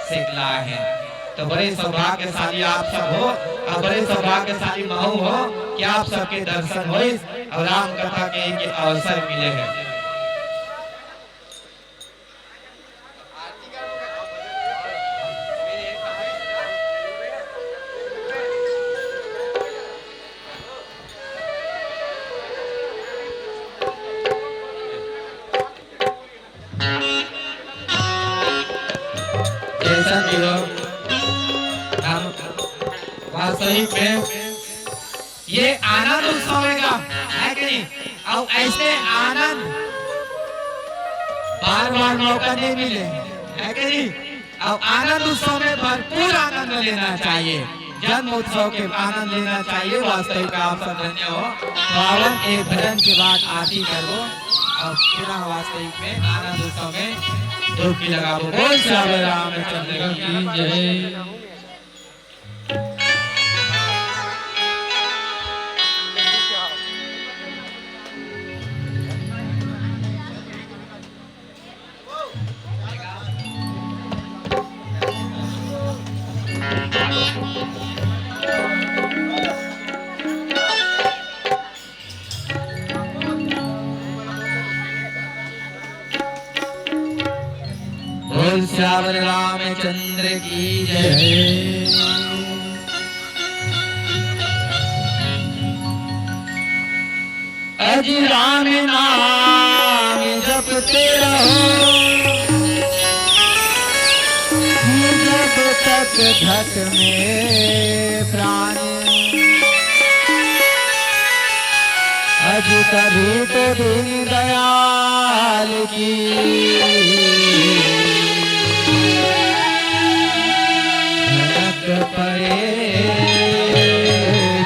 सिकला हे। तो बड़े सौभाग्यशाली आप सब हो, अउ बड़े सौभाग्यशाली महू हो कि आप सबके दर्शन होइस अउ राम कथा के एक अवसर मिले हे। जैसा कि हो, हम वास्तविक में ये आनंद उत्सव हे गा, है कि नहीं? अउ ऐसे आनंद बार-बार मौका नहीं मिले, है कि नहीं? अउ आनंद उत्सव में भरपूर आनंद लेना चाहिए, जन्म उत्सव के आनंद लेना चाहिए। वास्तविक आप सब धन्य हो। पावन एक भजन के बाद आरती करबो अउ पुनः वास्तविक में आनंद उत्सव में डुबकी लगाबो। बोल सियावर रामचंद्र की जय। बोल सियावर रामचंद्र की जय। अज राम नाम जपते रहो, जब तक घट में प्राण। अज कभी तो दीन दयाल की भनक पड़े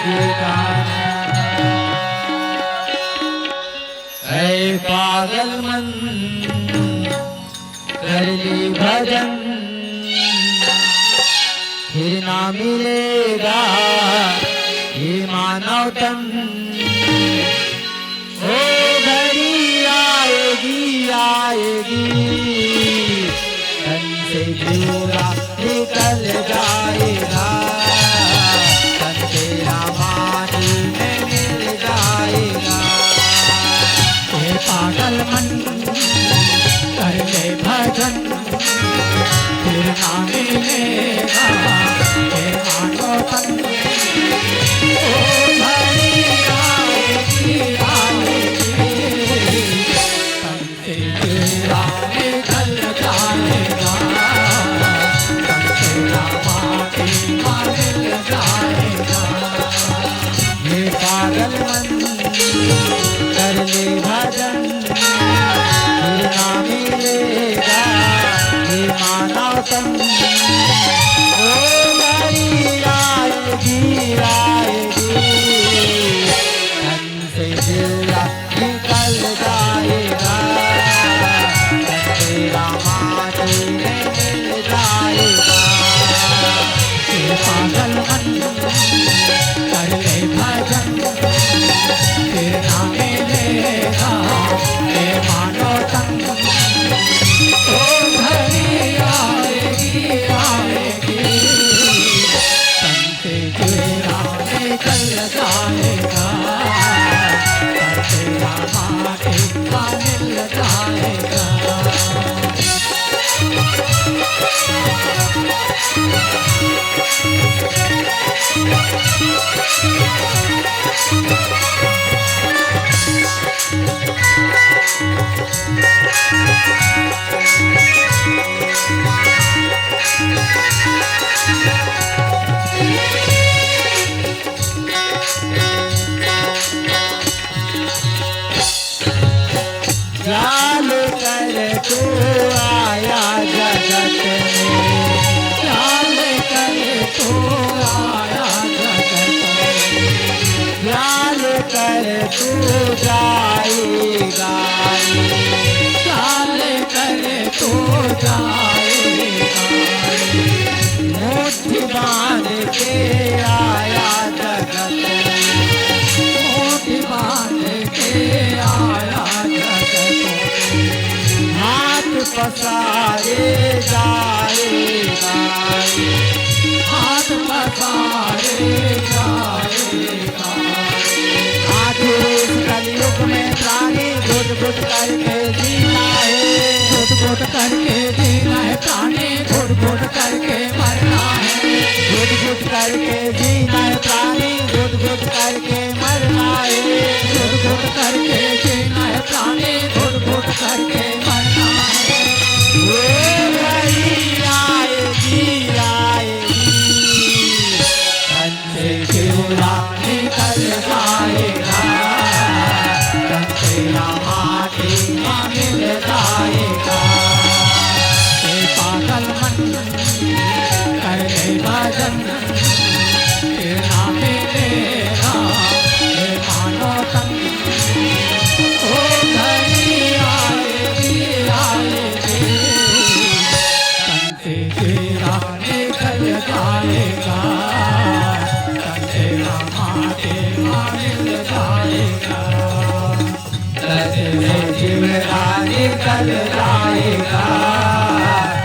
जुटान। ऐ पागल मन कर ले भजन, फिर ना मिलेगा ये मानव तन। ओ घड़ी आएगी, आएगी, तन से जीरा निकल जाएगा, तन तेरा माटी में मिल जाएगा। हे पागल मन, कर ले भजन, फिर ना मिलेगा ये मानव तन। ओ घड़ी आएगी, आएगी, तन से तेरा निकल जाएगा, तन तेरा माटी में मिल जाएगा। ये पागल मन कर ले भजन, फिर ना मिलेगा ये मानव तन। ओ घड़ी आएगी, आएगी, तन से जीरा निकल जाएगा, तन तेरा माटी में मिल जाएगा। हे पागल मन, कर ले भजन, फिर ना मिलेगा ये मानव तन। ओ घड़ी आएगी, आएगी, तन से जीरा निकल जाएगा, तन तेरा माटी में मिल जाएगा। जाल कर तू आया जगत में, जाल कर तू आया जगत में, जाल कर तू जाएगा, चाल कर तू जाएगा। मुट्ठी बांध के आया जगत, मुट्ठी बांध के आया जगत, हाथ पसारे जाएगा, हाथ पसारे जाएगा। आखिर इस कलयुग में प्राणी घुट घुट करके जीना है, घुट घुट करके जीना है प्राणी, घुट घुट करके मरना है, घुट घुट करके जीना है प्राणी, घुट घुट करके मरना है, घुट घुट करके जीना है प्राणी, घुट घुट करके मरना है। ओ भाई आएगी, आएगी। से शिवराम निकल जाएगा, कंचेला माटी में मिल जाएगा। ए पागल मन कर ले भजन, तेरा मिलेगा ए मानो तन। ओ घड़ी आएगी, आएगी, कंचेला निकल जाएगा, कंचेला माटी में मिल जाएगा। तन से शिवराम निकल जाएगा,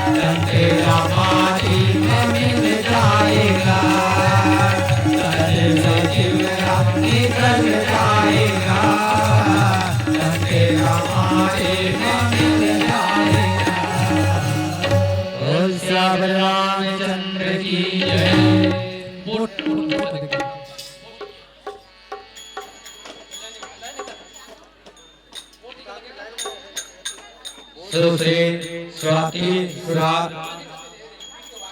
कंचेला माटी में मिल जाएगा। तन से शिवराम निकल जाएगा, कंचेला माटी में मिल जाएगा। बोल सियावर रामचंद्र की जय। सुश्री स्वाति सुराज,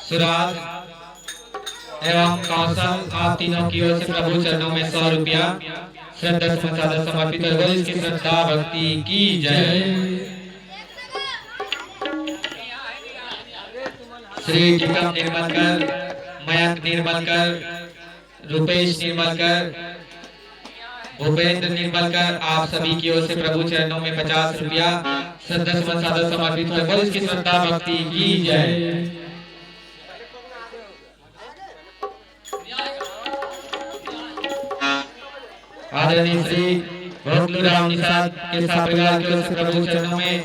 सुराज एवं कौशल, आप तीनों की ओर से प्रभु चरणों में सौ रुपया श्रद्धा सुमन सादर समर्पित है। बोल इसकी श्रद्धा भक्ति की जय। श्री टीकम निर्मलकर, मयंक निर्मलकर, रुपेश निर्मलकर, भूपेंद्र निर्मलकर, आप सभी की ओर से प्रभु चरणों में पचास रुपया श्रद्धा सुमन सादर समर्पित है। बोल इसकी श्रद्धा भक्ति की जय। आदरणीय श्री भोकलू राव निषाद के साथ परिवार की ओर से प्रभु चरणों में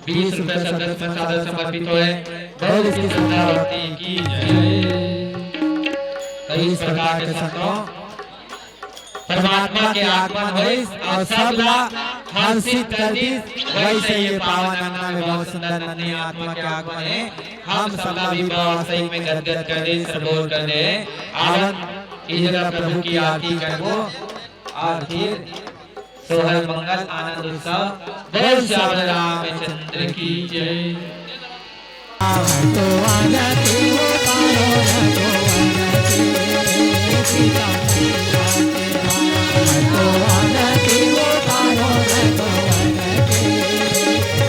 बीस रुपये श्रद्धा सुमन सादर समर्पित होए। बोल इसकी श्रद्धा भक्ति की जय। तो इस प्रकार के संतों, परमात्मा के आगमन होइस अउ सबला हर्षित कर दिस। वैसे ये पावन अंगना में बहुत सुंदर नन्ही आत्मा के आगमन है। हम सबला भी भाव सही में गदगद कर दिस, सबोर कर दे। आवन इधर प्रभु की आरती करबो। आखिर सोहर मंगल आनंद उत्सव। बोल सियावर रामचंद्र की जय। तो आरती उतारो रघुवर के, सीता मैया के राम। तो आरती उतारो रघुवर के,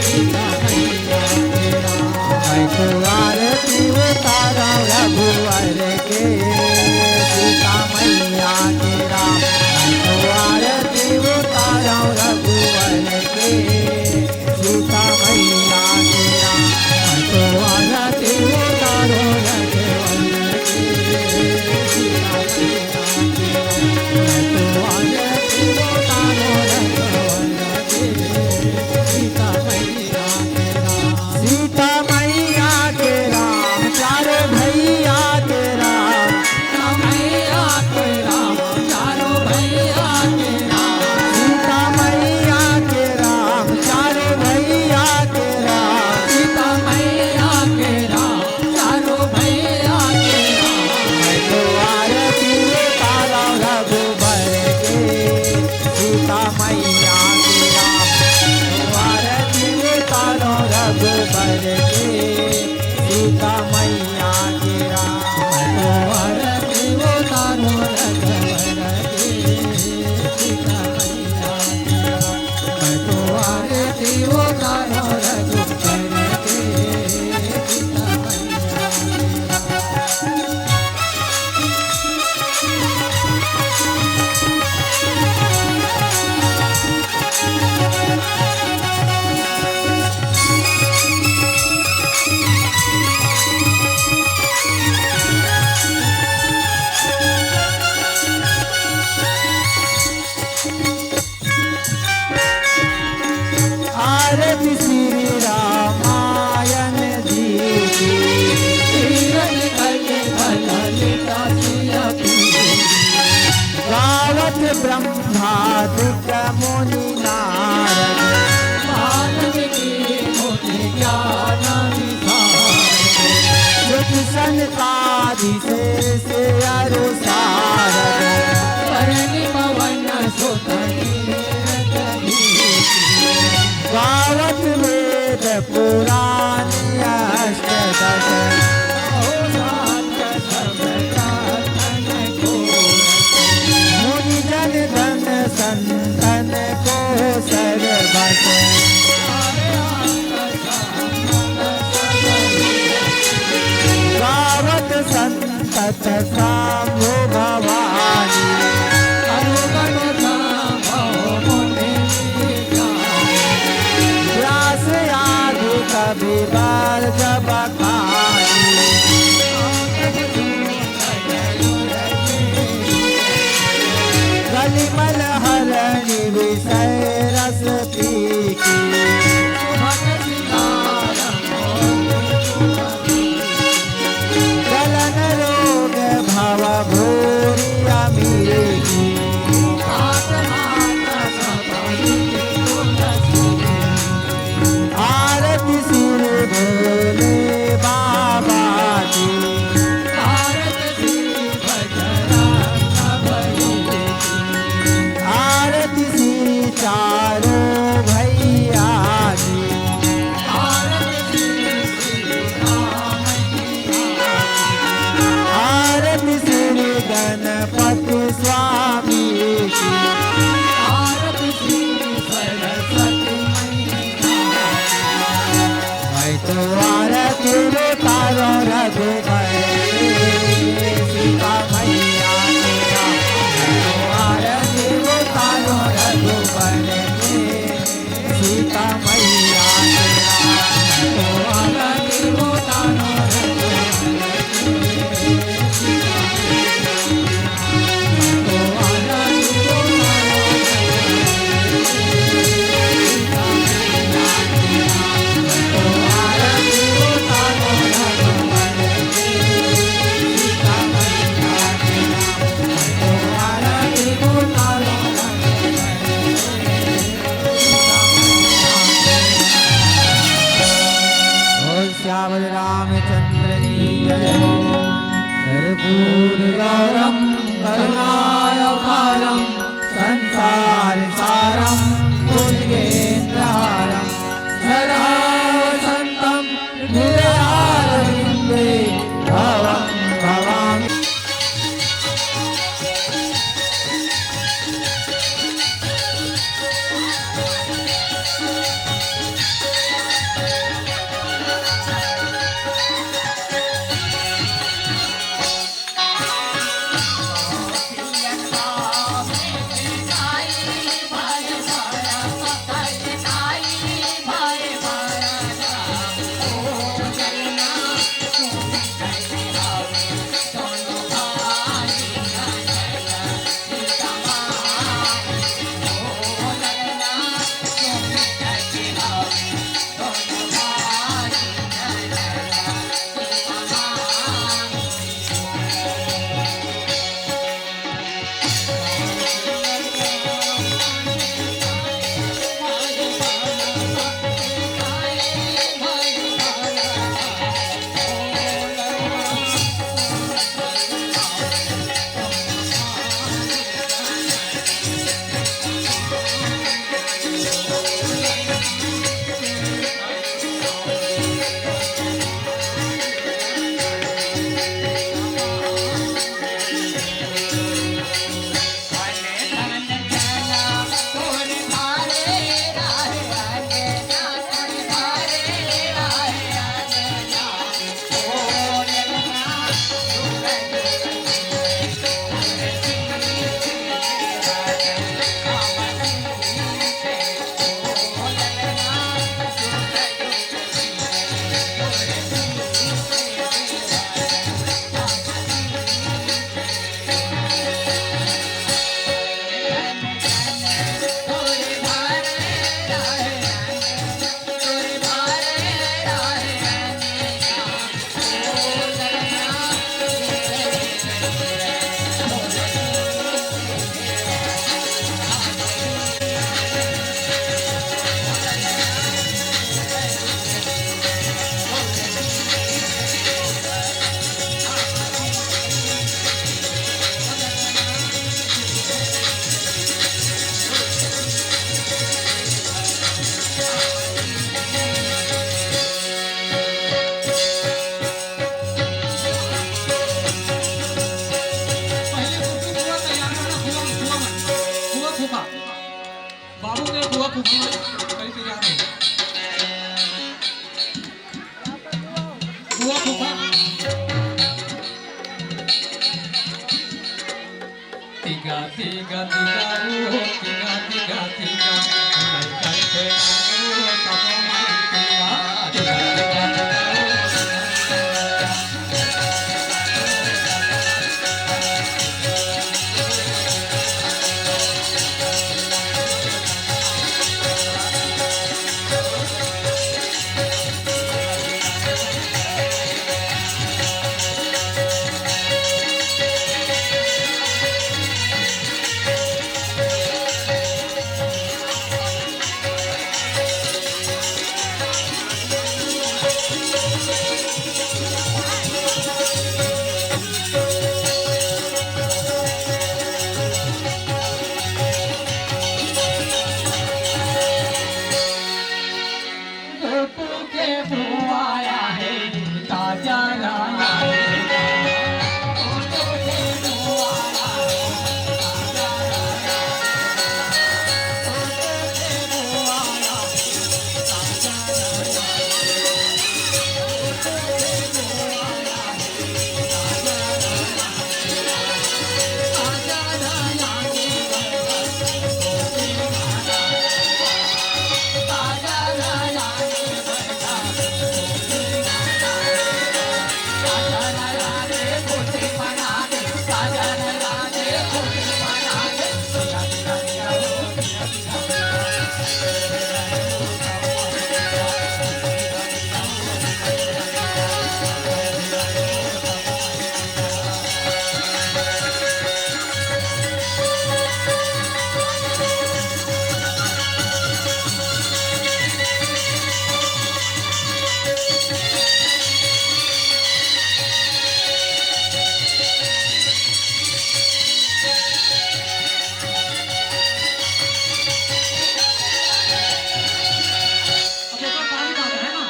सीता मैया के राम। तो आरती उतारो रघुवर के, सीता मैया के राम। तो आरती उतारो रघुवर के, सीता मैया के राम। तो आरती उतारो रघुवर के, सीता मैया के राम। तो आरती उतारो रघुवर के, सीता मैया सीता मैया के राम, चारों भैया के राम। सीता मैया के राम, चारों भैया के राम। सीता मैया के राम, चारों भैया के राम। सीता मैया के राम, चारों भैया के राम। मैं तो आरती उतारा रघुबर के, सीता मैया के राम। तो आरती उतारो रघुबर के, सीता मैया के राम। तो आरती उतारो रघुबर के। ब्रह्मादिक मुनि नारद। मानव की मुनि ज्ञान विशारद। सुत सनकादि शेष अरु सारद। धरणी पवन सुत तीरथ धीर। गावत वेद पुराण अष्टदश। मुनि जन धन संतन को सर्वस। गावत संतत शंभु भवानी। व्यास आदि कवि बर जब खानी। कलिमल हरणी विषय रस पी की। गलन रोग भव भूरि अमीर की। आरती सिर भोले बाबा की। आरती सिर चा बाबू के बुआ फूफा कहीं तैयार है। बुआ फूफा। तिगा, तिगा, तिगा, ओ, तिगा, तिगा, तिगा, लइका के नाम ओ, सब माई तिगा, तिगा, तिगा, तिगा, ओ, तिगा। अब ऊपर ताली डाल रहे हैं ना,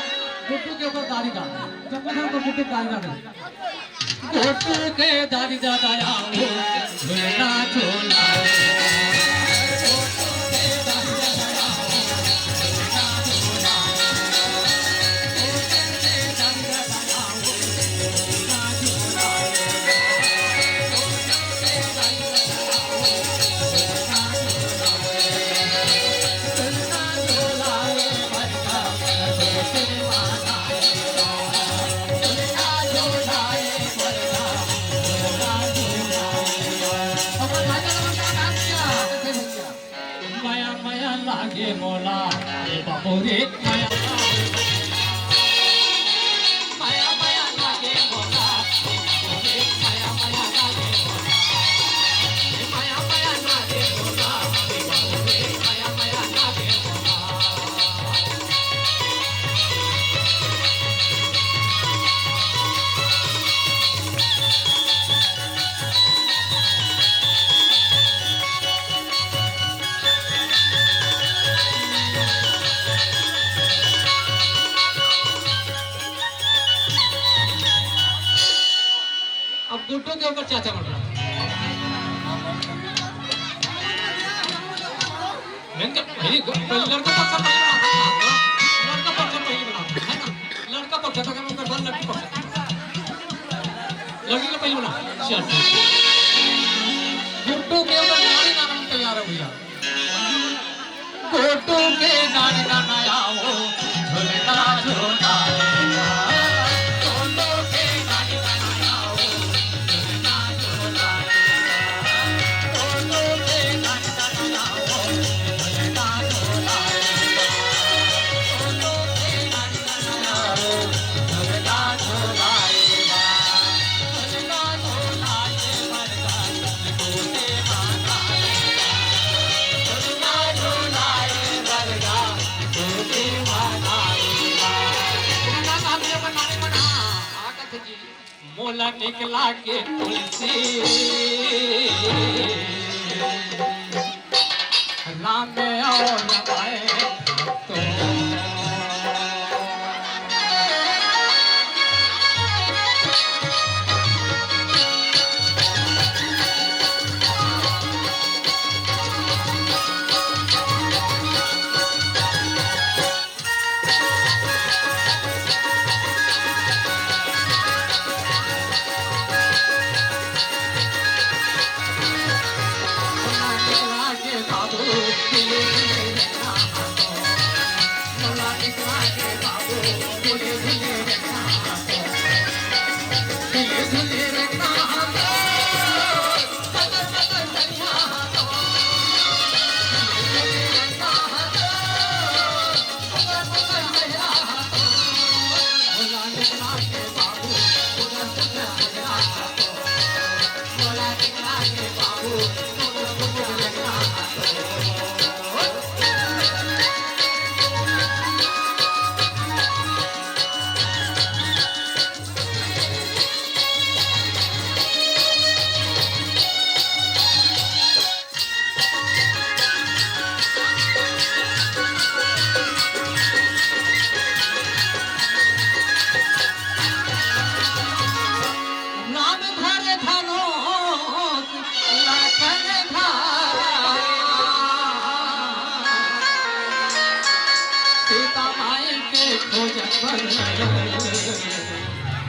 गुड्डू के ऊपर ताली डाल रहे हैं। जब तक हम गुड्डू की ताली डाल रहे हैं। गोटू के दादी दादा आओ, झूलना झूला। मया मया लागे मोला, ए बाबू रे, मया। मया मया लागे मोला, ए बाबू रे, मया मया लागे मोला। ए मया मया लागे मोला, ए बाबू रे, मया मया लागे मोला। अब गुड्डू के ऊपर चाचा बढ़ रहा है। नहीं तो पहले, पहले लड़का पक्ष पहले बनाता था, लड़का पक्ष पहले बनाता था, है ना? लड़का पक्ष था, क्या मतलब, लड़की पक्ष? लड़की का पहले बना। चल। गुड्डू के ऊपर नारी नाम तैयार है भैया। गोटू के नानी नाना आओ, झूलना झूला। मोला निकला के तुलसी राम और मैं तो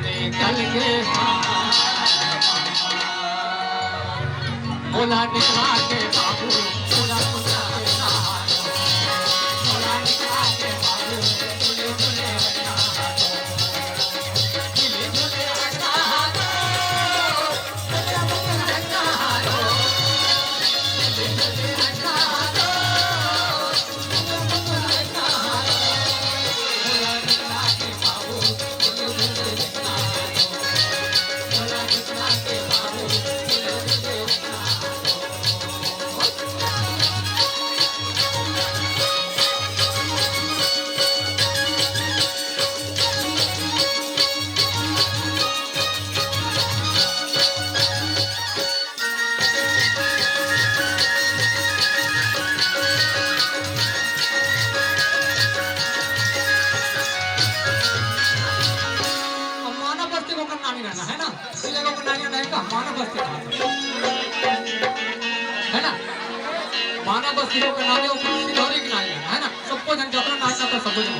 निकल के मोला निकला के बाबू, मोला निकला के बाबू, मोला निकला के बाबू, झूले झूले अब मानव बस्ती को करना नहीं रहना है ना, इसलिए को करना नहीं रहना है का मानव बस्ती का, है ना? मानव बस्ती को करना नहीं, वो किसी गौरी की नहीं रहना है ना, सबको जन जातना नाचना तो सबको जन,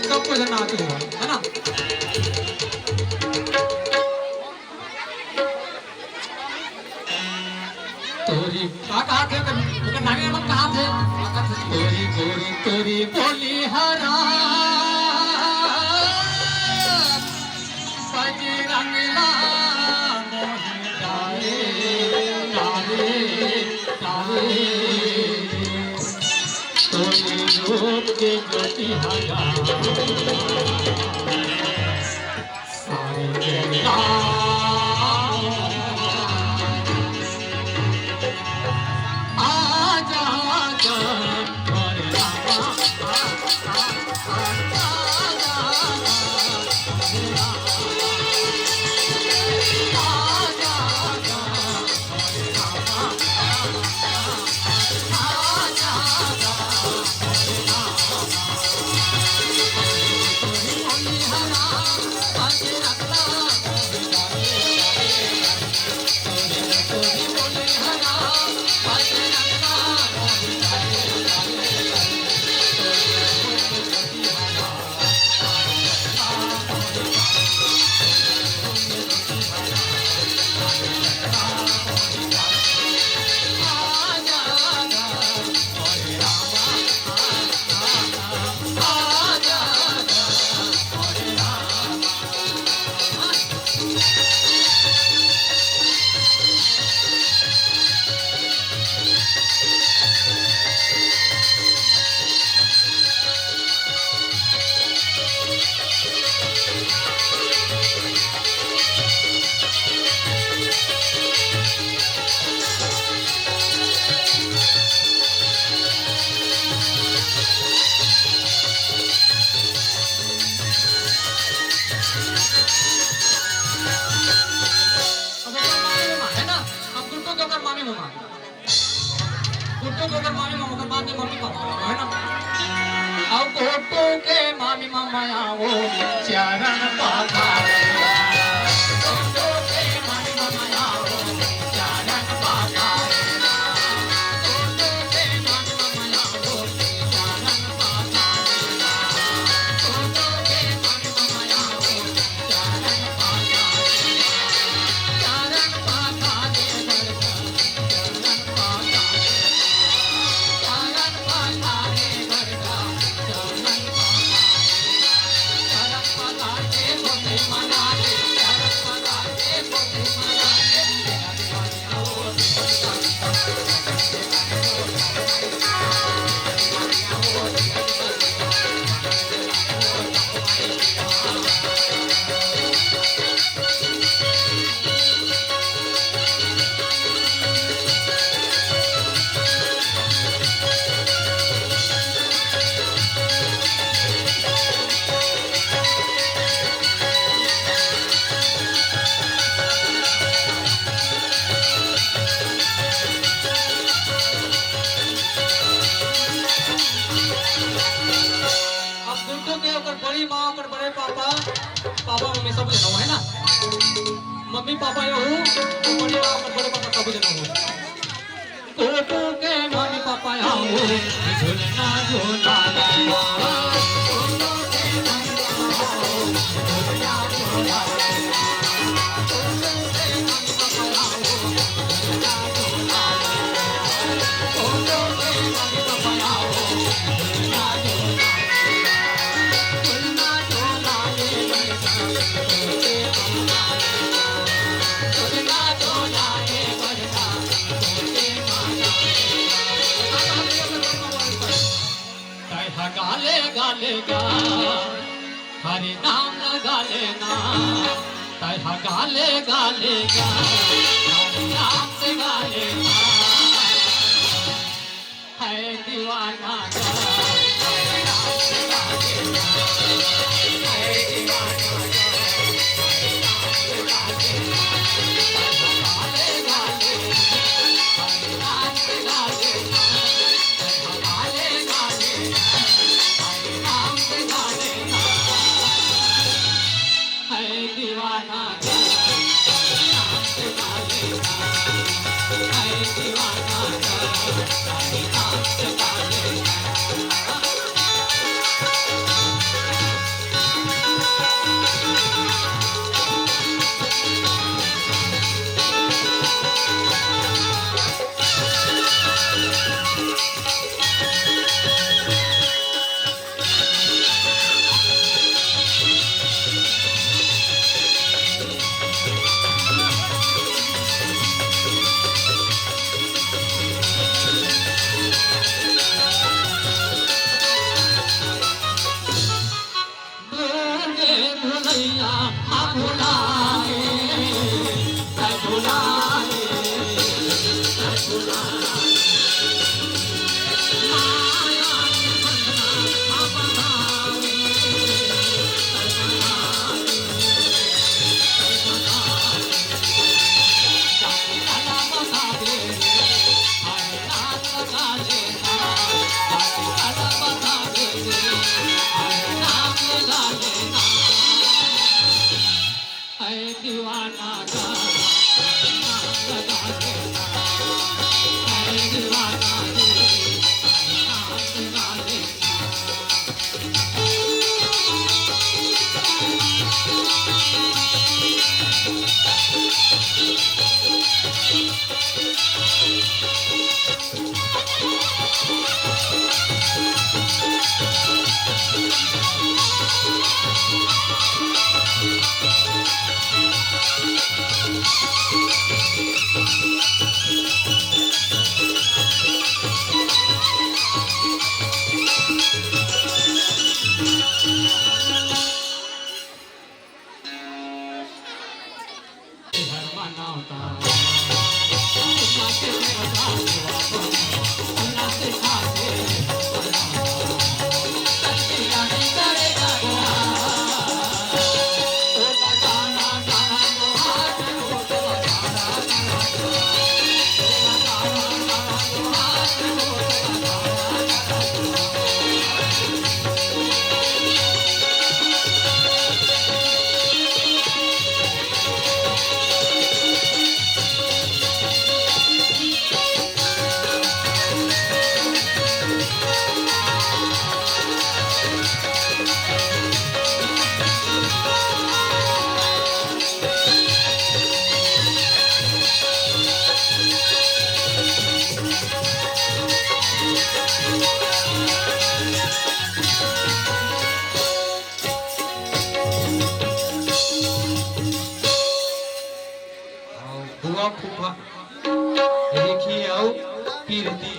सबको जन नाचो है ना? तोरी का कहा थे? ओकर नानी मन कहा थे? तोरी गोरी तोरी बोली हरा, बजरंग ला मोहि डारे, डारे, डारे। तोरी रूप के ज्योति हरा। अब ओकर मामी ममा, है ना? अब गुड्डू के ओकर मामी ममा। गुड्डू के ओकर मामी ममा, ओकर बाद में मम्मी पापा, है ना? अब गुड्डू के मामी ममा आओ, चरण पखारे। गुड्डू के मामी ममा आओ, चरण पखारे। गुड्डू के मामी ममा आओ, चरण पखारे। गुड्डू के मामी ममा आओ, अब गुड्डू के ओकर बड़ी माँ, ओकर बड़े पापा, पापा मम्मी सब जन हो, है ना? मम्मी पापा यो हो, बड़ी माँ, ओकर बड़े पापा सब जन हो। गुड्डू के मम्मी पापा यो हो। तैं ह गाले गाले गा, हरि नाम लगा लेना। तैं ह गाले गाले गा, हरि नाम से गा लेना। है दीवाना गा, हरि नाम से गा लेना। है दीवाना गा, हरि नाम से गा लेना। तैं ह गाले गाले गा, हरि नाम से गा लेना। अउ बुआ फूफा, रेखी अउ पीरती।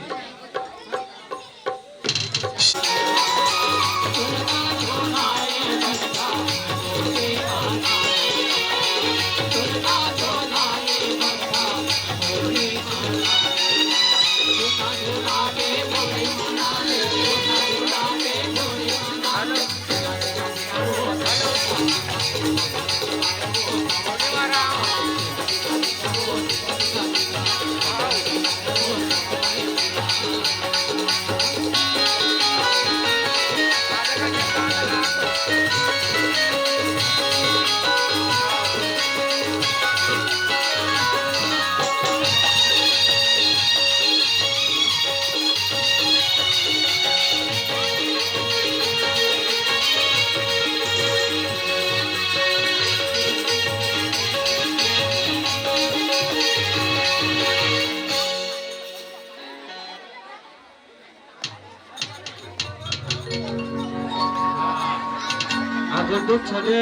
कुछ छोटे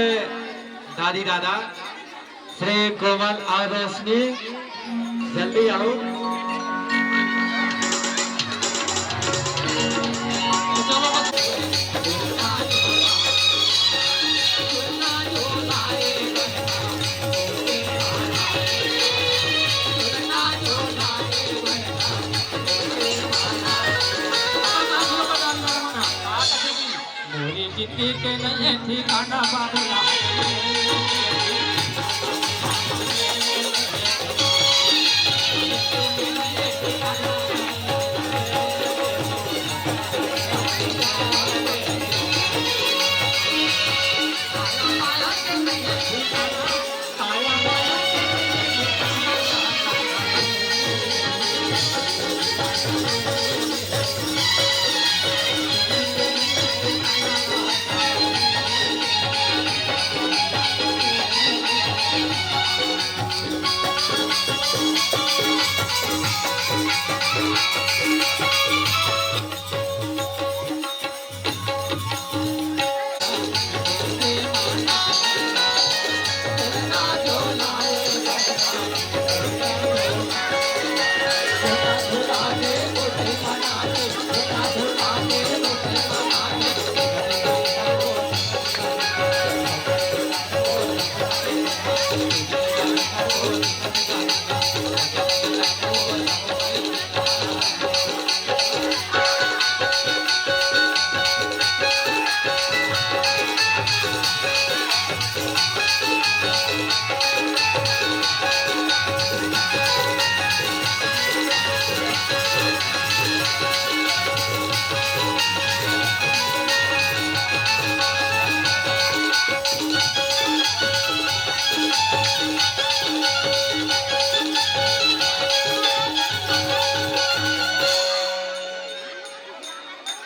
दादी दादा, श्री कोमल और रोशनी, जल्दी आओ। मोरी जिंदगी के नइये ठिकाना बाबूला।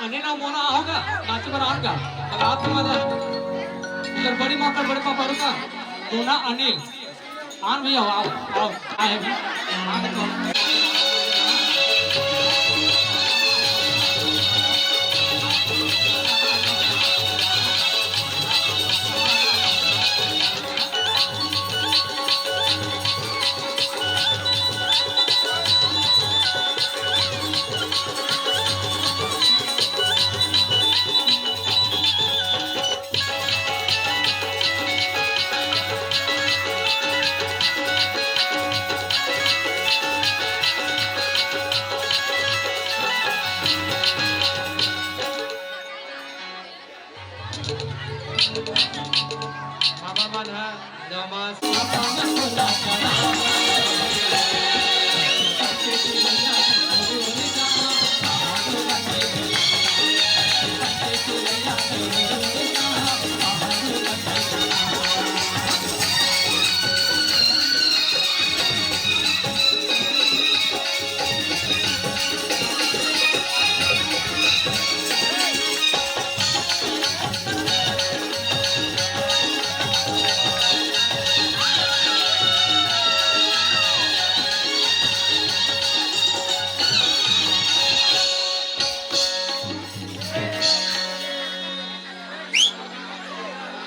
अनिल अउ मोना आहोगा, नाचे बर आहोगा। अगर आप समझ आए, उधर बड़ी माँ का बड़े पापा रुका, मोना अनिल। आन भैया, आओ, आओ, आए हैं। बाबा मन ह नमस्कार।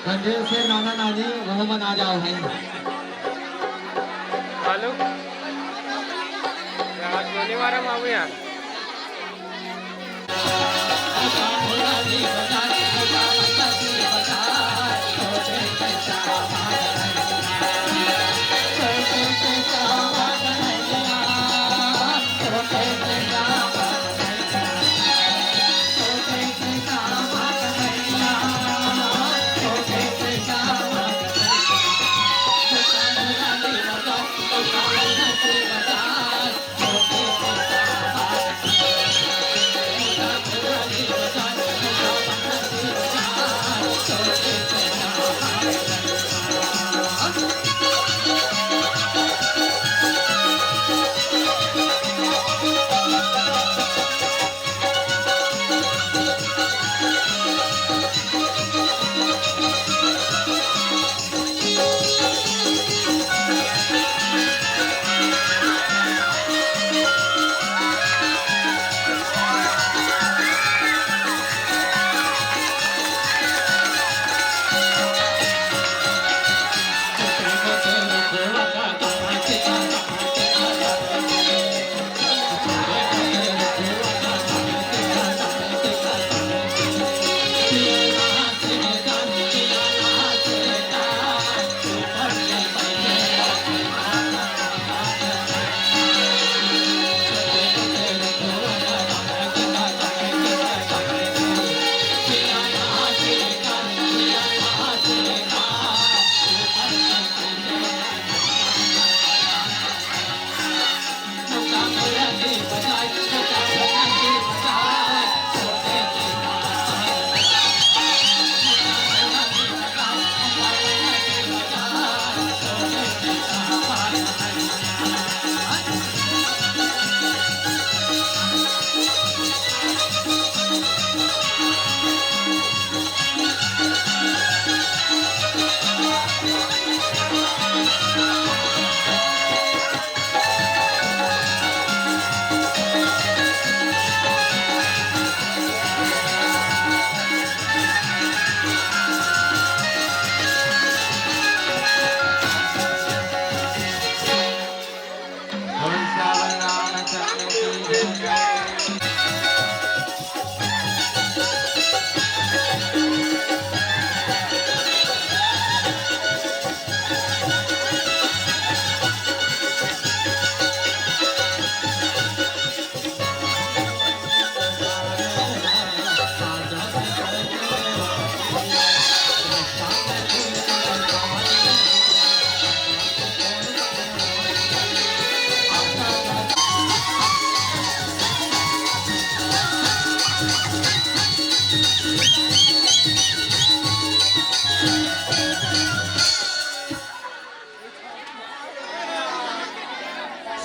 संजय से नाना नानी वहू मन आ जाओ भाई। हेलो, यार, गोली मारा बाबू यार।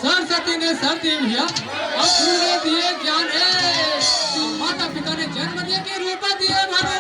सरस्वती ने सर दिए भैया, और गुरु ने दिए ज्ञान। ए, माता पिता ने जन्म दिए कि रूप दिए भगवान।